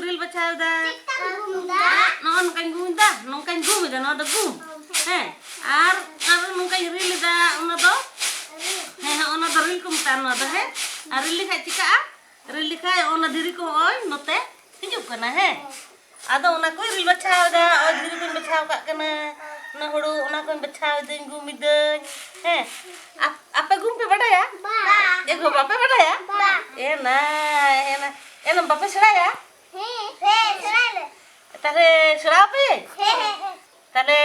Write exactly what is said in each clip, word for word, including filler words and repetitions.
Reel ᱵᱟᱪᱷᱟᱣ ᱮᱫᱟ᱾ ᱪᱮᱫᱠᱟᱢ ᱜᱩᱢ ᱮᱫᱟ? ᱱᱚᱜᱼᱚ ᱱᱚᱝᱠᱟᱧ ᱜᱩᱢ ᱮᱫᱟ, ᱱᱚᱝᱠᱟᱧ ᱜᱩᱢ ᱮᱫᱟ, ᱱᱚᱣᱟ ᱫᱚ ᱜᱩᱢ᱾ ᱦᱮᱸ, ᱟᱨ, ᱟᱨ ᱱᱚᱝᱠᱟᱧ ᱨᱤᱞ ᱮᱫᱟ, ᱚᱱᱟ ᱫᱚ? ᱦᱮᱸ, ᱦᱮᱸ, ᱚᱱᱟ ᱫᱚ ᱨᱤᱞ ᱠᱚ ᱢᱮᱛᱟᱜᱼᱟ, ᱱᱚᱣᱟ ᱫᱚ, ᱦᱮᱸ᱾ ᱟᱨ ᱨᱤᱞ ᱞᱮᱠᱷᱟᱡ ᱪᱤᱠᱟᱹᱜᱼᱟ? ᱨᱤᱞ ᱞᱮᱠᱷᱟᱡ ᱚᱱᱟ ᱫᱷᱤᱨᱤ ᱠᱚ ᱦᱚᱸᱜᱼᱚᱭ ᱱᱚᱛᱮ ᱦᱤᱡᱩᱜ ᱠᱟᱱᱟ, ᱦᱮᱸ᱾ ᱟᱫᱚ ᱚᱱᱟ ᱠᱚᱧ ᱨᱤᱞ ᱵᱟᱪᱷᱟᱣ ᱮᱫᱟ, ᱚᱭ ᱫᱷᱤᱨᱤ ᱠᱚᱧ ᱵᱟᱪᱷᱟᱣ ᱠᱟᱜ ᱠᱟᱱᱟ, ᱚᱱᱟ ᱦᱩᱲᱩ, ᱚᱱᱟ ᱠᱚᱧ ᱵᱟᱪᱷᱟᱣ ᱮᱫᱟᱹᱧ, ᱜᱩᱢ ᱮᱫᱟᱹᱧ, ᱦᱮᱸ᱾ ᱟᱯ-, ᱟᱯᱮ ᱜᱩᱢ ᱯᱮ ᱵᱟᱰᱟᱭᱟ? ᱵᱟᱝ᱾ ᱮ ᱜᱳ, ᱵᱟᱯᱮ ᱵᱟᱰᱟᱭᱟ? ᱵᱟᱝ᱾ ᱮ ᱱᱟ, ᱮ ᱱᱟ, ᱮ ᱱᱟ, ᱵᱟᱯᱮ ᱥᱮᱬᱟᱭᱟ? ᱦᱮᱸ, ᱦᱮᱸ, ᱥᱮᱬᱟᱭ ᱞᱮ᱾ ᱛᱟᱦᱞᱮ ᱥᱮᱬᱟ ᱟᱯᱮ? ᱦᱮᱸ, ᱦᱮᱸ, ᱦᱮᱸ᱾ ᱛᱟᱦᱞᱮ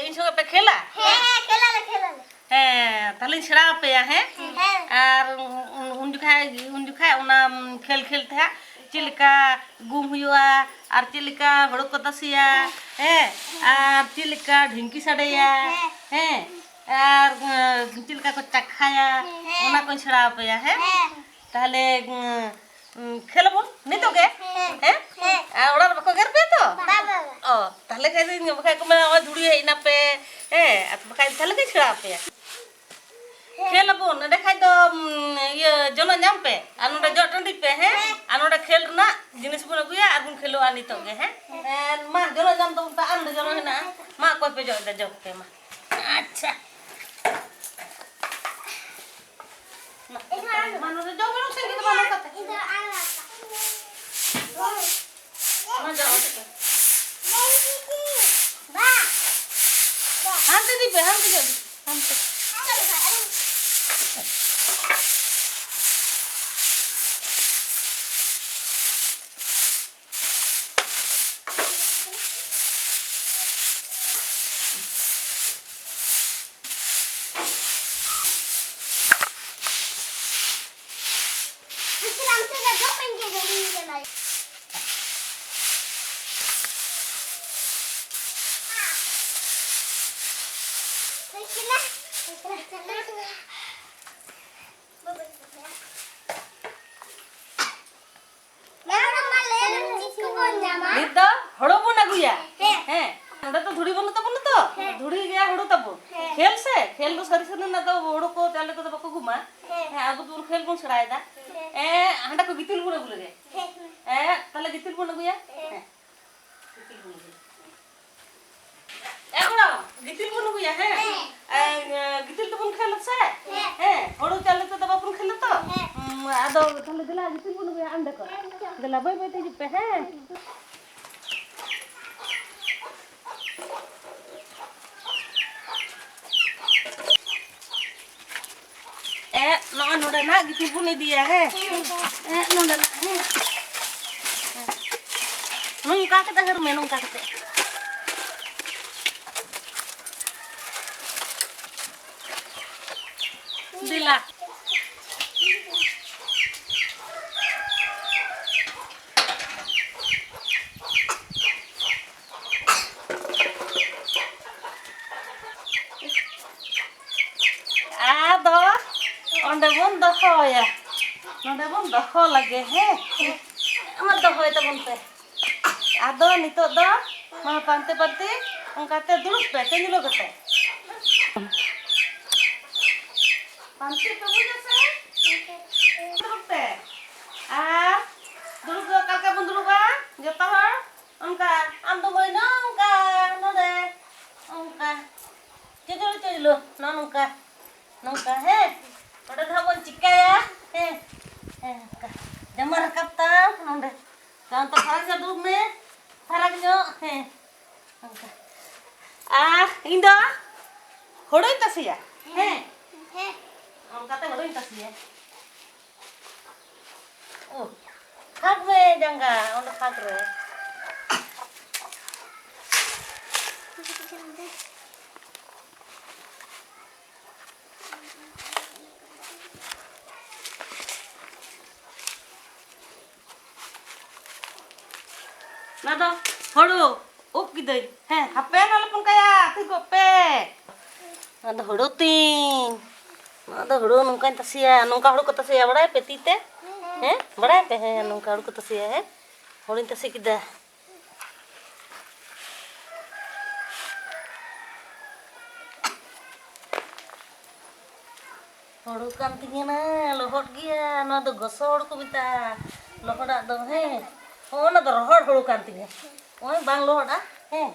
ᱤᱧ ᱥᱚᱸᱜᱮ ᱯᱮ ᱠᱷᱮᱞᱟ? ᱦᱮᱸ, ᱦᱮᱸ, ᱠᱷᱮᱞᱟᱞᱮ, ᱠᱷᱮᱞᱟᱞᱮ᱾ ᱦᱮᱸ, ᱛᱟᱦᱞᱮᱧ ᱥᱮᱬᱟ ᱟᱯᱮᱭᱟ, ᱦᱮᱸ? ᱦᱮᱸ᱾ ᱟᱨ ᱩᱱ, ᱩᱱ ᱡᱚᱠᱷᱟᱡ, ᱩᱱ ᱡᱚᱠᱷᱟᱡ ᱚᱱᱟ ᱠᱷᱮᱞ ᱠᱷᱮᱞ ᱛᱮ ᱦᱟᱸᱜ ᱪᱮᱫ ᱞᱮᱠᱟ ᱜᱩᱢ ᱦᱩᱭᱩᱜᱼᱟ, ᱟᱨ ᱪᱮᱫ ᱞᱮᱠᱟ ᱦᱳᱲᱳ ᱠᱚ ᱛᱟᱥᱮᱭᱟ, ᱦᱮᱸ, ᱟᱨ ᱪᱮᱫ ᱞᱮᱠᱟ ᱰᱷᱤᱝᱠᱤ ᱥᱟᱰᱮᱭᱟ, ᱦᱮᱸ, ᱟᱨ, ᱮᱸ, ᱪᱮᱫ ᱞᱮᱠᱟ ᱠᱚ ᱪᱟᱠᱷᱟᱭᱟ, ᱦᱮᱸ᱾ ᱚᱱᱟ ᱠᱚᱧ ᱥᱮᱬᱟ ᱟᱯᱮᱭᱟ, ᱦᱮᱸ? ᱦᱮᱸ᱾ ᱛᱟᱦᱞᱮ, ᱩᱸ, ᱩᱸ, ᱠᱷᱮᱞ ᱟᱵᱚᱱ ᱱᱤᱛᱚᱜ ᱜᱮ? ᱦᱮᱸ᱾ ᱦᱮᱸ? ᱦᱮᱸ᱾ ᱟᱨ ᱚᱲᱟᱜ ᱨᱮ ᱵᱟᱠᱚ ᱮᱜᱮᱨ ᱯᱮᱭᱟ ᱛᱚ? ᱵᱟ, ᱵᱟ, ᱵᱟ᱾ ᱚ, ᱛᱟᱦᱞᱮ ᱠᱷᱟᱡ ᱫᱚ ᱤᱧ ᱵᱟᱠᱷᱟᱡ ᱠᱚ ᱢᱮᱱᱟ, "ᱱᱚᱜᱼᱚᱭ ᱫᱷᱩᱲᱤ ᱦᱮᱡ ᱮᱱᱟ ᱯᱮ", ᱦᱮᱸ, ᱟᱨ ᱵᱟᱠᱷᱟᱡ ᱛᱟᱦᱞᱮ ᱜᱮ ᱥᱮᱬᱟ ᱟᱯᱮᱭᱟ᱾ ᱦᱮᱸ᱾ ᱠᱷᱮᱞ ᱟᱵᱚᱱ, ᱮᱸᱰᱮ ᱠᱷᱟᱡ ᱫᱚ, ᱩᱸ, ᱤᱭᱟᱹ, ᱡᱚᱱᱚᱜ ᱧᱟᱢ ᱯᱮ, ᱟᱨ ᱱᱚᱰᱮ ᱡᱚᱜ ᱴᱟᱺᱰᱤ ᱯᱮ, ᱦᱮᱸ? ᱦᱮᱸ᱾ ᱟᱨ ᱱᱚᱰᱮ ᱠᱷᱮᱞ ᱨᱮᱱᱟᱜ ᱡᱤᱱᱤᱥ ᱵᱚᱱ ᱟᱹᱜᱩᱭᱟ, ᱟᱨ ᱵᱚᱱ ᱠᱷᱮᱞᱳᱜᱼᱟ ᱱᱤᱛᱚᱜ ᱜᱮ, ᱦᱮᱸ? ᱦᱮᱸ᱾ ᱦᱮᱸ, ᱢᱟ, ᱡᱚᱱᱚᱜ ᱧᱟᱢ ᱛᱟᱵᱚᱱ ᱯᱮ, ᱟᱨ ᱱᱚᱰᱮ ᱡᱚᱱᱚᱜ ᱦᱮᱱᱟᱜᱼᱟ᱾ ᱢᱟ, ᱚᱠᱚᱭ ᱯᱮ ᱡᱚᱜ ᱮᱫᱟ, ᱡᱚᱜ ᱯᱮ, ᱢᱟ᱾ ᱟᱪᱪᱷᱟ᱾ ᱢᱟ, ᱱᱚᱰᱮ ᱡᱚᱢ ᱵᱟᱲᱟ ᱥᱮ ᱤᱧ ᱫᱚ ᱵᱟᱝ ᱠᱟᱛᱮ᱾ ᱢᱟ, ᱡᱚᱢ ᱠᱟᱛᱮ᱾ ᱦᱟᱱᱛᱮ ᱤᱫᱤ ᱯᱮ, ᱦᱟᱱᱛᱮ ᱡᱚᱜ ᱤᱫᱤ ᱯᱮ, ᱦᱟᱱᱛᱮ᱾ ᱱᱤᱛ ᱫᱚ ᱦᱳᱲᱳ ᱵᱚᱱ ᱟᱹᱜᱩᱭᱟ᱾ ᱦᱮᱸ᱾ ᱦᱮᱸ᱾ ᱱᱚᱰᱮ ᱫᱚ ᱫᱷᱩᱲᱤ ᱵᱟᱹᱱᱩᱜ ᱛᱟᱵᱚᱱᱟ ᱛᱚ? ᱦᱮᱸ᱾ ᱫᱷᱩᱲᱤ ᱜᱮ ᱦᱳᱲᱳ ᱛᱟᱵᱚᱱ᱾ ᱦᱮᱸ᱾ ᱠᱷᱮᱞ ᱥᱮ? ᱠᱷᱮᱞ ᱫᱚ ᱥᱟᱹᱨᱤ ᱥᱟᱹᱨᱤ ᱨᱮᱱᱟᱜ ᱫᱚ ᱦᱳᱲᱳ ᱠᱚ ᱪᱟᱣᱞᱮ ᱠᱚᱫᱚ ᱵᱟᱠᱚ ᱜᱩᱢᱟ᱾ ᱦᱮᱸ᱾ ᱦᱮᱸ, ᱟᱵᱚ ᱫᱚᱵᱚᱱ ᱠᱷᱮᱞ ᱵᱚᱱ ᱥᱮᱬᱟᱭᱮᱫᱟ᱾ ᱦᱮᱸ᱾ ᱮᱸ, ᱦᱟᱸᱰᱮ ᱠᱚ ᱜᱤᱛᱤᱞ ᱵᱚᱱ ᱟᱹᱜᱩ ᱞᱮᱜᱮ᱾ ᱦᱮᱸ᱾ ᱦᱮᱸ, ᱛᱟᱦᱞᱮ ᱜᱤᱛᱤᱞ ᱵᱚᱱ ᱟᱹᱜᱩᱭᱟ᱾ ᱦᱮᱸ᱾ ᱜᱤᱛᱤᱞ ᱵᱚᱱ ᱟᱹᱜᱩᱭᱟ᱾ ᱮ ᱜᱚᱲᱚ, ᱜᱤᱛᱤᱞ ᱵᱚᱱ ᱟᱹᱜᱩᱭᱟ, ᱦᱮᱸ? ᱮ, ᱜᱤᱛᱤᱞ ᱛᱮᱵᱚᱱ ᱠᱷᱮᱞᱟ ᱥᱮ? ᱦᱮᱸ᱾ ᱦᱩᱲᱩ ᱪᱟᱣᱞᱮ ᱛᱮᱫᱚ ᱵᱟᱵᱚᱱ ᱠᱷᱮᱞᱟ ᱛᱚ? ᱦᱮᱸ᱾ ᱦᱩᱸ, ᱟᱫᱚ ᱛᱟᱦᱞᱮ ᱫᱮᱞᱟ, ᱜᱤᱛᱤᱞ ᱵᱚᱱ ᱟᱹᱜᱩᱭᱟ ᱟᱱᱰᱮ ᱠᱚ᱾ ᱦᱮᱸ᱾ ᱫᱮᱞᱟ, ᱵᱟᱹᱭ ᱵᱟᱹᱭ ᱛᱮ ᱦᱤᱡᱩᱜ ᱯᱮ, ᱦᱮᱸ? ᱮ, ᱱᱚᱜᱼᱚᱭ ᱱᱚᱰᱮᱱᱟᱜ ᱜᱤᱛᱤᱞ ᱵᱚᱱ ᱤᱫᱤᱭᱟ, ᱦᱮᱸ? ᱮ, ᱱᱚᱰᱮᱱᱟᱜ, ᱦᱮᱸ? ᱱᱚᱝᱠᱟ ᱠᱟᱛᱮ ᱦᱟᱹᱨ ᱢᱮ, ᱱᱚᱝᱠᱟ ᱠᱟᱛᱮ᱾ ᱫᱮᱞᱟ᱾ ᱟᱫᱚ ᱚᱸᱰᱮ ᱵᱚᱱ ᱫᱚᱦᱚᱭᱟ, ᱱᱚᱰᱮ ᱵᱚᱱ ᱫᱚᱦᱚ ᱞᱟᱜᱮ, ᱦᱮᱸ? ᱢᱟ ᱫᱚᱦᱚᱭ ᱛᱟᱵᱚᱱ ᱯᱮ᱾ ᱟᱫᱚ ᱱᱤᱛᱚᱜ ᱫᱚ ᱢᱟ ᱯᱟᱱᱛᱮ ᱯᱟᱱᱛᱮ ᱚᱱᱠᱟᱛᱮ ᱫᱩᱲᱩᱵ ᱯᱮ, ᱛᱤᱸᱜᱩ ᱠᱟᱛᱮ᱾ ᱯᱟᱱᱛᱮ ᱯᱮ, ᱵᱩᱡᱷᱟᱹᱣ ᱥᱮ? ᱫᱩᱲᱩᱵ ᱯᱮ᱾ ᱟᱨ ᱫᱩᱲᱩᱵ ᱫᱚ ᱚᱠᱟ ᱞᱮᱠᱟ ᱵᱚᱱ ᱫᱩᱲᱩᱵᱟ? ᱡᱚᱛᱚ ᱦᱚᱲ ᱚᱱᱠᱟ᱾ ᱟᱢ ᱫᱚ ᱢᱟᱹᱭ ᱱᱚᱝᱠᱟ, ᱱᱚᱰᱮ ᱚᱱᱠᱟ᱾ ᱪᱩᱡᱩᱲ ᱪᱩᱡᱞᱩ, ᱱᱚᱜᱼᱚ ᱱᱚᱝᱠᱟ, ᱱᱚᱝᱠᱟ, ᱦᱮᱸ᱾ ᱱᱚᱰᱮ ᱫᱚ ᱦᱟᱸᱜ ᱵᱚᱱ ᱪᱤᱠᱟᱹᱭᱟ? ᱦᱮᱸ, ᱦᱮᱸ, ᱱᱚᱝᱠᱟ᱾ ᱡᱟᱢᱟ ᱨᱟᱠᱟᱵ ᱛᱟᱢ ᱱᱚᱰᱮ᱾ ᱛᱟᱭᱚᱢ ᱛᱮ ᱯᱷᱟᱨᱟᱠ ᱧᱚᱜ ᱫᱩᱲᱩᱵ ᱢᱮ, ᱯᱷᱟᱨᱟᱠ ᱧᱚᱜ, ᱦᱮᱸ, ᱱᱚᱝᱠᱟ᱾ ᱟᱨ ᱤᱧ ᱫᱚ ᱦᱳᱲᱳᱧ ᱛᱟᱥᱮᱭᱟ, ᱦᱮᱸ᱾ ᱦᱮᱸ᱾ ᱚᱱᱠᱟᱛᱮ ᱦᱳᱲᱳᱧ ᱛᱟᱥᱮᱭᱟ᱾ ᱳ, ᱯᱷᱟᱸᱠ ᱢᱮ ᱡᱟᱸᱜᱟ, ᱚᱸᱰᱮ ᱯᱷᱟᱸᱠ ᱨᱮ᱾ ᱚᱱᱟ ᱫᱚ ᱦᱳᱲᱳ ᱩᱵ ᱠᱤᱫᱟᱹᱧ᱾ ᱦᱮᱸ, ᱦᱟᱯᱮ ᱱᱚᱣᱟ ᱞᱮ ᱯᱚᱱᱠᱟᱭᱟ, ᱛᱤᱸᱜᱩ ᱯᱮ᱾ ᱱᱚᱣᱟ ᱫᱚ ᱦᱳᱲᱳ ᱛᱤᱧ᱾ ᱱᱚᱣᱟ ᱫᱚ ᱦᱳᱲᱳ ᱱᱚᱝᱠᱟᱧ ᱛᱟᱥᱮᱭᱟ, ᱱᱚᱝᱠᱟ ᱦᱳᱲᱳ ᱠᱚ ᱛᱟᱥᱮᱭᱟ, ᱵᱟᱲᱟᱭ ᱯᱮ ᱛᱤ ᱛᱮ? ᱦᱮᱸ, ᱵᱟᱲᱟᱭ ᱯᱮ? ᱦᱮᱸ, ᱱᱚᱝᱠᱟ ᱦᱳᱲᱳ ᱠᱚ ᱛᱟᱥᱮᱭᱟ᱾ ᱦᱮᱸ, ᱦᱳᱲᱳᱧ ᱛᱟᱥᱮ ᱠᱮᱫᱟ᱾ ᱦᱳᱲᱳ ᱠᱟᱱ ᱛᱤᱧᱟᱹ ᱱᱟ, ᱞᱚᱦᱚᱫ ᱜᱮᱭᱟ᱾ ᱱᱚᱣᱟ ᱫᱚ ᱜᱚᱥᱚ ᱦᱳᱲᱳ ᱠᱚ ᱢᱮᱛᱟᱜᱼᱟ᱾ ᱞᱚᱦᱚᱫᱟᱜ ᱫᱚ, ᱦᱮᱸ᱾ ᱦᱚᱸ, ᱚᱱᱟ ᱫᱚ ᱨᱚᱦᱚᱲ ᱦᱩᱲᱩ ᱠᱟᱱ ᱛᱤᱧᱟᱹ᱾ ᱱᱚᱜᱼᱚᱭ ᱵᱟᱝ ᱞᱚᱦᱚᱫᱟ, ᱦᱮᱸ᱾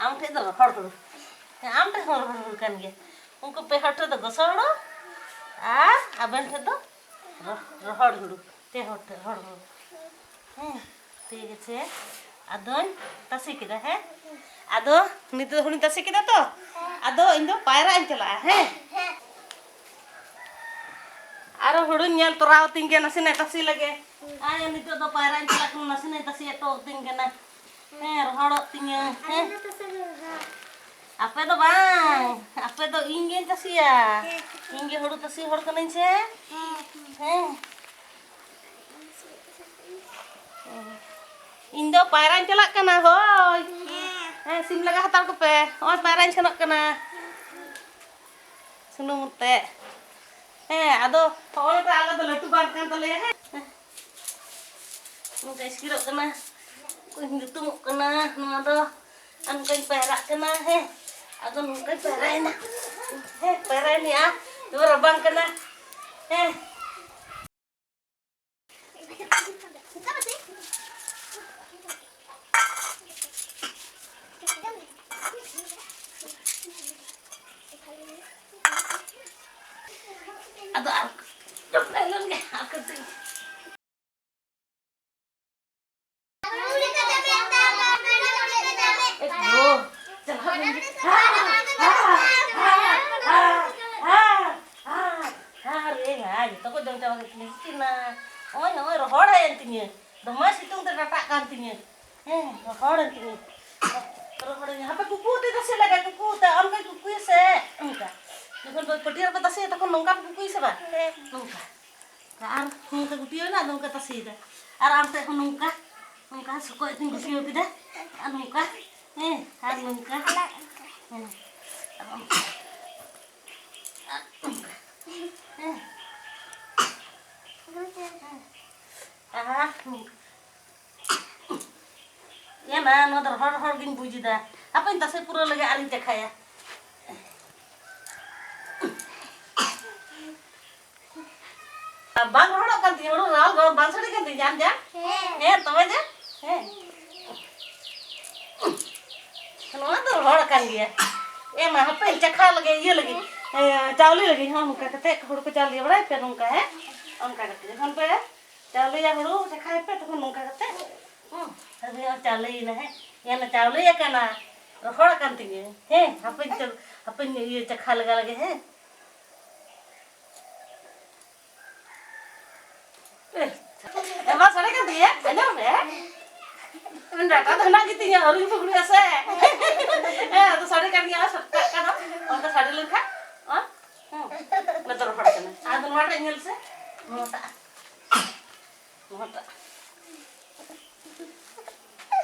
ᱟᱢ ᱴᱷᱮᱡ ᱫᱚ ᱨᱚᱦᱚᱲ ᱦᱩᱲᱩ᱾ ᱦᱮᱸ, ᱟᱢ ᱴᱷᱮᱡ ᱦᱚᱸ ᱨᱚᱦᱚᱲ ᱦᱩᱲᱩ ᱠᱟᱱ ᱜᱮᱭᱟ᱾ ᱩᱱᱠᱩ ᱯᱮ ᱦᱚᱲ ᱴᱷᱮᱡ ᱫᱚ ᱜᱚᱥᱚ ᱦᱩᱲᱩ ᱟᱨ ᱟᱵᱮᱱ ᱴᱷᱮᱡ ᱫᱚ ᱨᱚ-, ᱨᱚᱦᱚᱲ ᱦᱩᱲᱩ᱾ ᱯᱮ ᱦᱚᱲ ᱴᱷᱮᱡ ᱨᱚᱦᱚᱲ ᱦᱩᱲᱩ᱾ ᱦᱮᱸ, ᱴᱷᱤᱠ ᱟᱪᱷᱮ᱾ ᱟᱫᱚᱧ ᱛᱟᱥᱮ ᱠᱮᱫᱟ, ᱦᱮᱸ᱾ ᱟᱫᱚ ᱱᱤᱛᱚᱜ ᱦᱩᱲᱩᱧ ᱛᱟᱥᱮ ᱠᱮᱫᱟ ᱛᱚ, ᱟᱫᱚ ᱤᱧ ᱫᱚ ᱯᱟᱭᱨᱟᱜ ᱤᱧ ᱪᱟᱞᱟᱜᱼᱟ, ᱦᱮᱸ᱾ ᱟᱨᱚ ᱦᱩᱲᱩᱧ ᱧᱮᱞ ᱛᱚᱨᱟᱣ ᱛᱤᱧ ᱜᱮ, ᱱᱟᱥᱮᱱᱟᱜ ᱛᱟᱥᱮ ᱞᱮᱜᱮ᱾ ᱟᱨ ᱱᱤᱛᱚᱜ ᱫᱚ ᱯᱟᱭᱨᱟᱜ ᱤᱧ ᱪᱟᱞᱟᱜ ᱠᱟᱱᱟ, ᱱᱟᱥᱮᱱᱟᱜ ᱛᱟᱥᱮ ᱮᱛᱚᱦᱚᱵ ᱛᱤᱧ ᱠᱟᱱᱟ᱾ ᱦᱮᱸ, ᱨᱚᱦᱚᱲᱚᱜ ᱛᱤᱧᱟᱹ᱾ ᱦᱮᱸ᱾ ᱟᱯᱮ ᱫᱚ ᱵᱟᱝ, ᱟᱯᱮ ᱫᱚ ᱤᱧ ᱜᱮᱧ ᱛᱟᱥᱮᱭᱟ᱾ ᱤᱧ ᱜᱮ ᱦᱩᱲᱩ ᱛᱟᱥᱮ ᱦᱚᱲ ᱠᱟᱹᱱᱟᱹᱧ ᱥᱮ? ᱦᱮᱸ᱾ ᱤᱧ ᱫᱚ ᱯᱟᱭᱨᱟᱧ ᱪᱟᱞᱟᱜ ᱠᱟᱱᱟ, ᱦᱳᱭ᱾ ᱦᱮᱸ, ᱥᱤᱢ ᱞᱟᱜᱟ ᱦᱟᱛᱟᱲ ᱠᱚᱯᱮ᱾ ᱱᱚᱜᱼᱚᱭ ᱯᱟᱭᱨᱟᱧ ᱥᱮᱱᱚᱜ ᱠᱟᱱᱟ᱾ ᱥᱩᱱᱩᱢ ᱟᱛᱮ᱾ ᱦᱮᱸ, ᱟᱫᱚ ᱦᱚᱸᱜᱼᱚᱭ ᱛᱚ ᱟᱞᱮ ᱫᱚ ᱞᱟᱹᱴᱩ ᱵᱟᱸᱫᱽ ᱠᱟᱱ ᱛᱟᱞᱮᱭᱟ, ᱦᱮᱸ᱾ ᱱᱚᱝᱠᱟ ᱤᱥᱠᱤᱨᱚᱜ ᱠᱟᱱᱟ, ᱱᱚᱝᱠᱟᱧ ᱧᱩᱛᱩᱢᱚᱜ ᱠᱟᱱᱟ, ᱱᱚᱣᱟ ᱫᱚ ᱟᱨ ᱱᱚᱝᱠᱟᱧ ᱯᱟᱭᱨᱟᱜ ᱠᱟᱱᱟ, ᱦᱮᱸ᱾ ᱟᱫᱚ ᱱᱚᱝᱠᱟᱧ ᱯᱟᱭᱨᱟᱭᱮᱱᱟ, ᱦᱮᱸ, ᱯᱟᱭᱨᱟᱭᱮᱱᱟ, ᱫᱚᱢᱮ ᱨᱟᱵᱟᱝ ᱠᱟᱱᱟ, ᱦᱮᱸ᱾ ᱟᱫᱚ ᱟᱨ ᱡᱚᱢ ᱞᱮ ᱞᱮᱱ ᱜᱮ, ᱟᱨ ᱠᱟᱹᱴᱤᱡ᱾ ᱮ ᱜᱳ, ᱪᱟᱞᱟᱣ ᱞᱮᱱ ᱜᱮ᱾ ᱟᱨᱮ ᱦᱟ, ᱡᱚᱛᱚ ᱠᱚ ᱡᱚᱢ ᱪᱟᱵᱟ ᱠᱮᱫ ᱛᱤᱧᱟ᱾ ᱪᱤᱠᱟᱹᱭᱮᱱᱟ? ᱱᱚᱜᱼᱚᱭ, ᱱᱚᱜᱼᱚᱭ ᱨᱚᱦᱚᱲ ᱦᱮᱡ ᱮᱱ ᱛᱤᱧᱟᱹ᱾ ᱫᱚᱢᱮ ᱥᱤᱛᱩᱝ ᱛᱮ ᱰᱟᱴᱟᱜ ᱠᱟᱱ ᱛᱤᱧᱟᱹ᱾ ᱦᱮᱸ, ᱨᱚᱦᱚᱲ ᱮᱱ ᱛᱤᱧᱟᱹ᱾ ᱨᱚᱦᱚᱲ ᱮᱱ, ᱦᱟᱯᱮ ᱠᱩᱠᱩ ᱛᱮ ᱛᱟᱥᱮ ᱞᱮᱜᱮ, ᱠᱩᱠᱩ ᱛᱮ, ᱟᱢ ᱜᱮ ᱠᱩᱠᱩᱭ ᱥᱮ᱾ ᱚᱱᱠᱟ᱾ ᱡᱚᱠᱷᱚᱱ ᱯᱟᱹᱴᱭᱟᱹ ᱨᱮᱯᱮ ᱛᱟᱥᱮᱭᱟ, ᱛᱚᱠᱷᱚᱱ ᱱᱚᱝᱠᱟ ᱯᱮ ᱠᱩᱠᱩᱭ ᱥᱮ ᱵᱟᱝ? ᱱᱚᱝᱠᱟ᱾ ᱟᱨ ᱱᱚᱝᱠᱟ ᱜᱩᱴᱭᱟᱹᱣ ᱮᱱᱟ, ᱟᱫᱚ ᱱᱚᱝᱠᱟ ᱛᱟᱥᱮᱭᱮᱫᱟ᱾ ᱟᱨ ᱟᱢ ᱴᱷᱮᱡ ᱦᱚᱸ ᱱᱚᱝᱠᱟ, ᱱᱚᱝᱠᱟ ᱥᱚᱠᱚᱡ ᱛᱤᱧ ᱜᱩᱴᱭᱟᱹᱣ ᱠᱮᱫᱟ᱾ ᱟᱨ ᱱᱚᱝᱠᱟ, ᱦᱮᱸ, ᱟᱨ ᱱᱚᱝᱠᱟ᱾ ᱦᱮᱸ᱾ ᱟᱨ ᱱᱚᱝᱠᱟ᱾ ᱟᱨ ᱱᱚᱝᱠᱟ᱾ ᱦᱮᱸ᱾ ᱟᱨ ᱱᱚᱝᱠᱟ᱾ ᱮ ᱢᱟ, ᱱᱚᱣᱟ ᱫᱚ ᱨᱚᱦᱚᱲ ᱨᱚᱦᱚᱲ ᱜᱤᱧ ᱵᱩᱡᱽ ᱮᱫᱟ᱾ ᱦᱟᱯᱮᱧ ᱛᱟᱥᱮ ᱯᱩᱨᱟᱹᱣ ᱞᱮᱜᱮ, ᱟᱨᱤᱧ ᱪᱟᱠᱷᱟᱭᱟ᱾ ᱵᱟᱝ ᱨᱚᱦᱚᱲᱚᱜ ᱠᱟᱱ ᱛᱤᱧᱟ, ᱦᱩᱲᱩ ᱨᱟᱣᱟᱞ ᱨᱟᱣᱟᱞ ᱵᱟᱝ ᱥᱟᱰᱮ ᱠᱟᱱ ᱛᱤᱧᱟ? ᱡᱟᱢ ᱡᱟᱢ᱾ ᱦᱮᱸ᱾ ᱦᱮᱸ, ᱛᱚᱵᱮ ᱡᱮ? ᱦᱮᱸ᱾ ᱱᱚᱣᱟ ᱫᱚ ᱨᱚᱦᱚᱲ ᱟᱠᱟᱱ ᱜᱮᱭᱟ᱾ ᱮ ᱢᱟ, ᱦᱟᱯᱮᱧ ᱪᱟᱠᱷᱟ ᱞᱮᱜᱮ, ᱤᱭᱟᱹ ᱞᱟᱹᱜᱤᱫ, ᱮ, ᱪᱟᱣᱞᱮ ᱞᱟᱹᱜᱤᱫ᱾ ᱦᱚᱸ, ᱱᱚᱝᱠᱟ ᱠᱟᱛᱮ ᱦᱩᱲᱩ ᱠᱚ ᱪᱟᱣᱞᱮ ᱵᱟᱲᱟᱭ ᱯᱮ, ᱱᱚᱝᱠᱟ, ᱦᱮᱸ? ᱚᱱᱠᱟ ᱠᱟᱛᱮ ᱡᱚᱠᱷᱚᱱ ᱯᱮ ᱪᱟᱣᱞᱮᱭᱟ ᱦᱩᱲᱩ, ᱪᱟᱠᱷᱟᱭ ᱯᱮ, ᱛᱚᱠᱷᱚᱱ ᱱᱚᱝᱠᱟ ᱠᱟᱛᱮ, ᱦᱩᱸ, ᱟᱫᱚ ᱪᱟᱣᱞᱮᱭᱮᱱᱟ, ᱦᱮᱸ? ᱧᱮᱞ ᱢᱮ, ᱪᱟᱣᱞᱮ ᱟᱠᱟᱱᱟ, ᱨᱚᱦᱚᱲ ᱟᱠᱟᱱ ᱛᱤᱧᱟᱹ, ᱦᱮᱸ? ᱦᱟᱯᱮᱧ ᱪᱟ-, ᱦᱟᱯᱮᱧ ᱤᱭᱟᱹ ᱪᱟᱠᱷᱟ ᱞᱮᱜᱟ ᱞᱮᱜᱮ, ᱦᱮᱸ? ᱮ, ᱮ, ᱵᱟᱝ ᱥᱟᱰᱮ ᱠᱟᱱ ᱛᱤᱧᱟᱹ? ᱟᱸᱡᱚᱢ ᱢᱮ᱾ ᱰᱟᱴᱟ ᱫᱚ ᱦᱮᱱᱟᱜ ᱜᱮᱛᱤᱧᱟ, ᱟᱹᱣᱨᱤᱧ ᱯᱷᱩᱠᱲᱩᱭᱟ ᱥᱮ᱾ ᱦᱮᱸ, ᱟᱫᱚ ᱥᱟᱰᱮ ᱠᱟᱱ ᱜᱮᱭᱟ, ᱥᱟᱰᱮ ᱠᱟᱱ ᱫᱚ᱾ ᱚᱱᱠᱟ ᱥᱟᱰᱮ ᱞᱮᱱᱠᱷᱟᱱ, ᱦᱮᱸ? ᱦᱮᱸ᱾ ᱚᱱᱟ ᱫᱚ ᱨᱚᱦᱚᱲ ᱠᱟᱱᱟ᱾ ᱟᱫᱚ ᱱᱚᱣᱟᱴᱟᱜ ᱧᱮᱞ ᱥᱮ᱾ ᱱᱚᱣᱟᱴᱟᱜ᱾ ᱱᱚᱣᱟᱴᱟᱜ᱾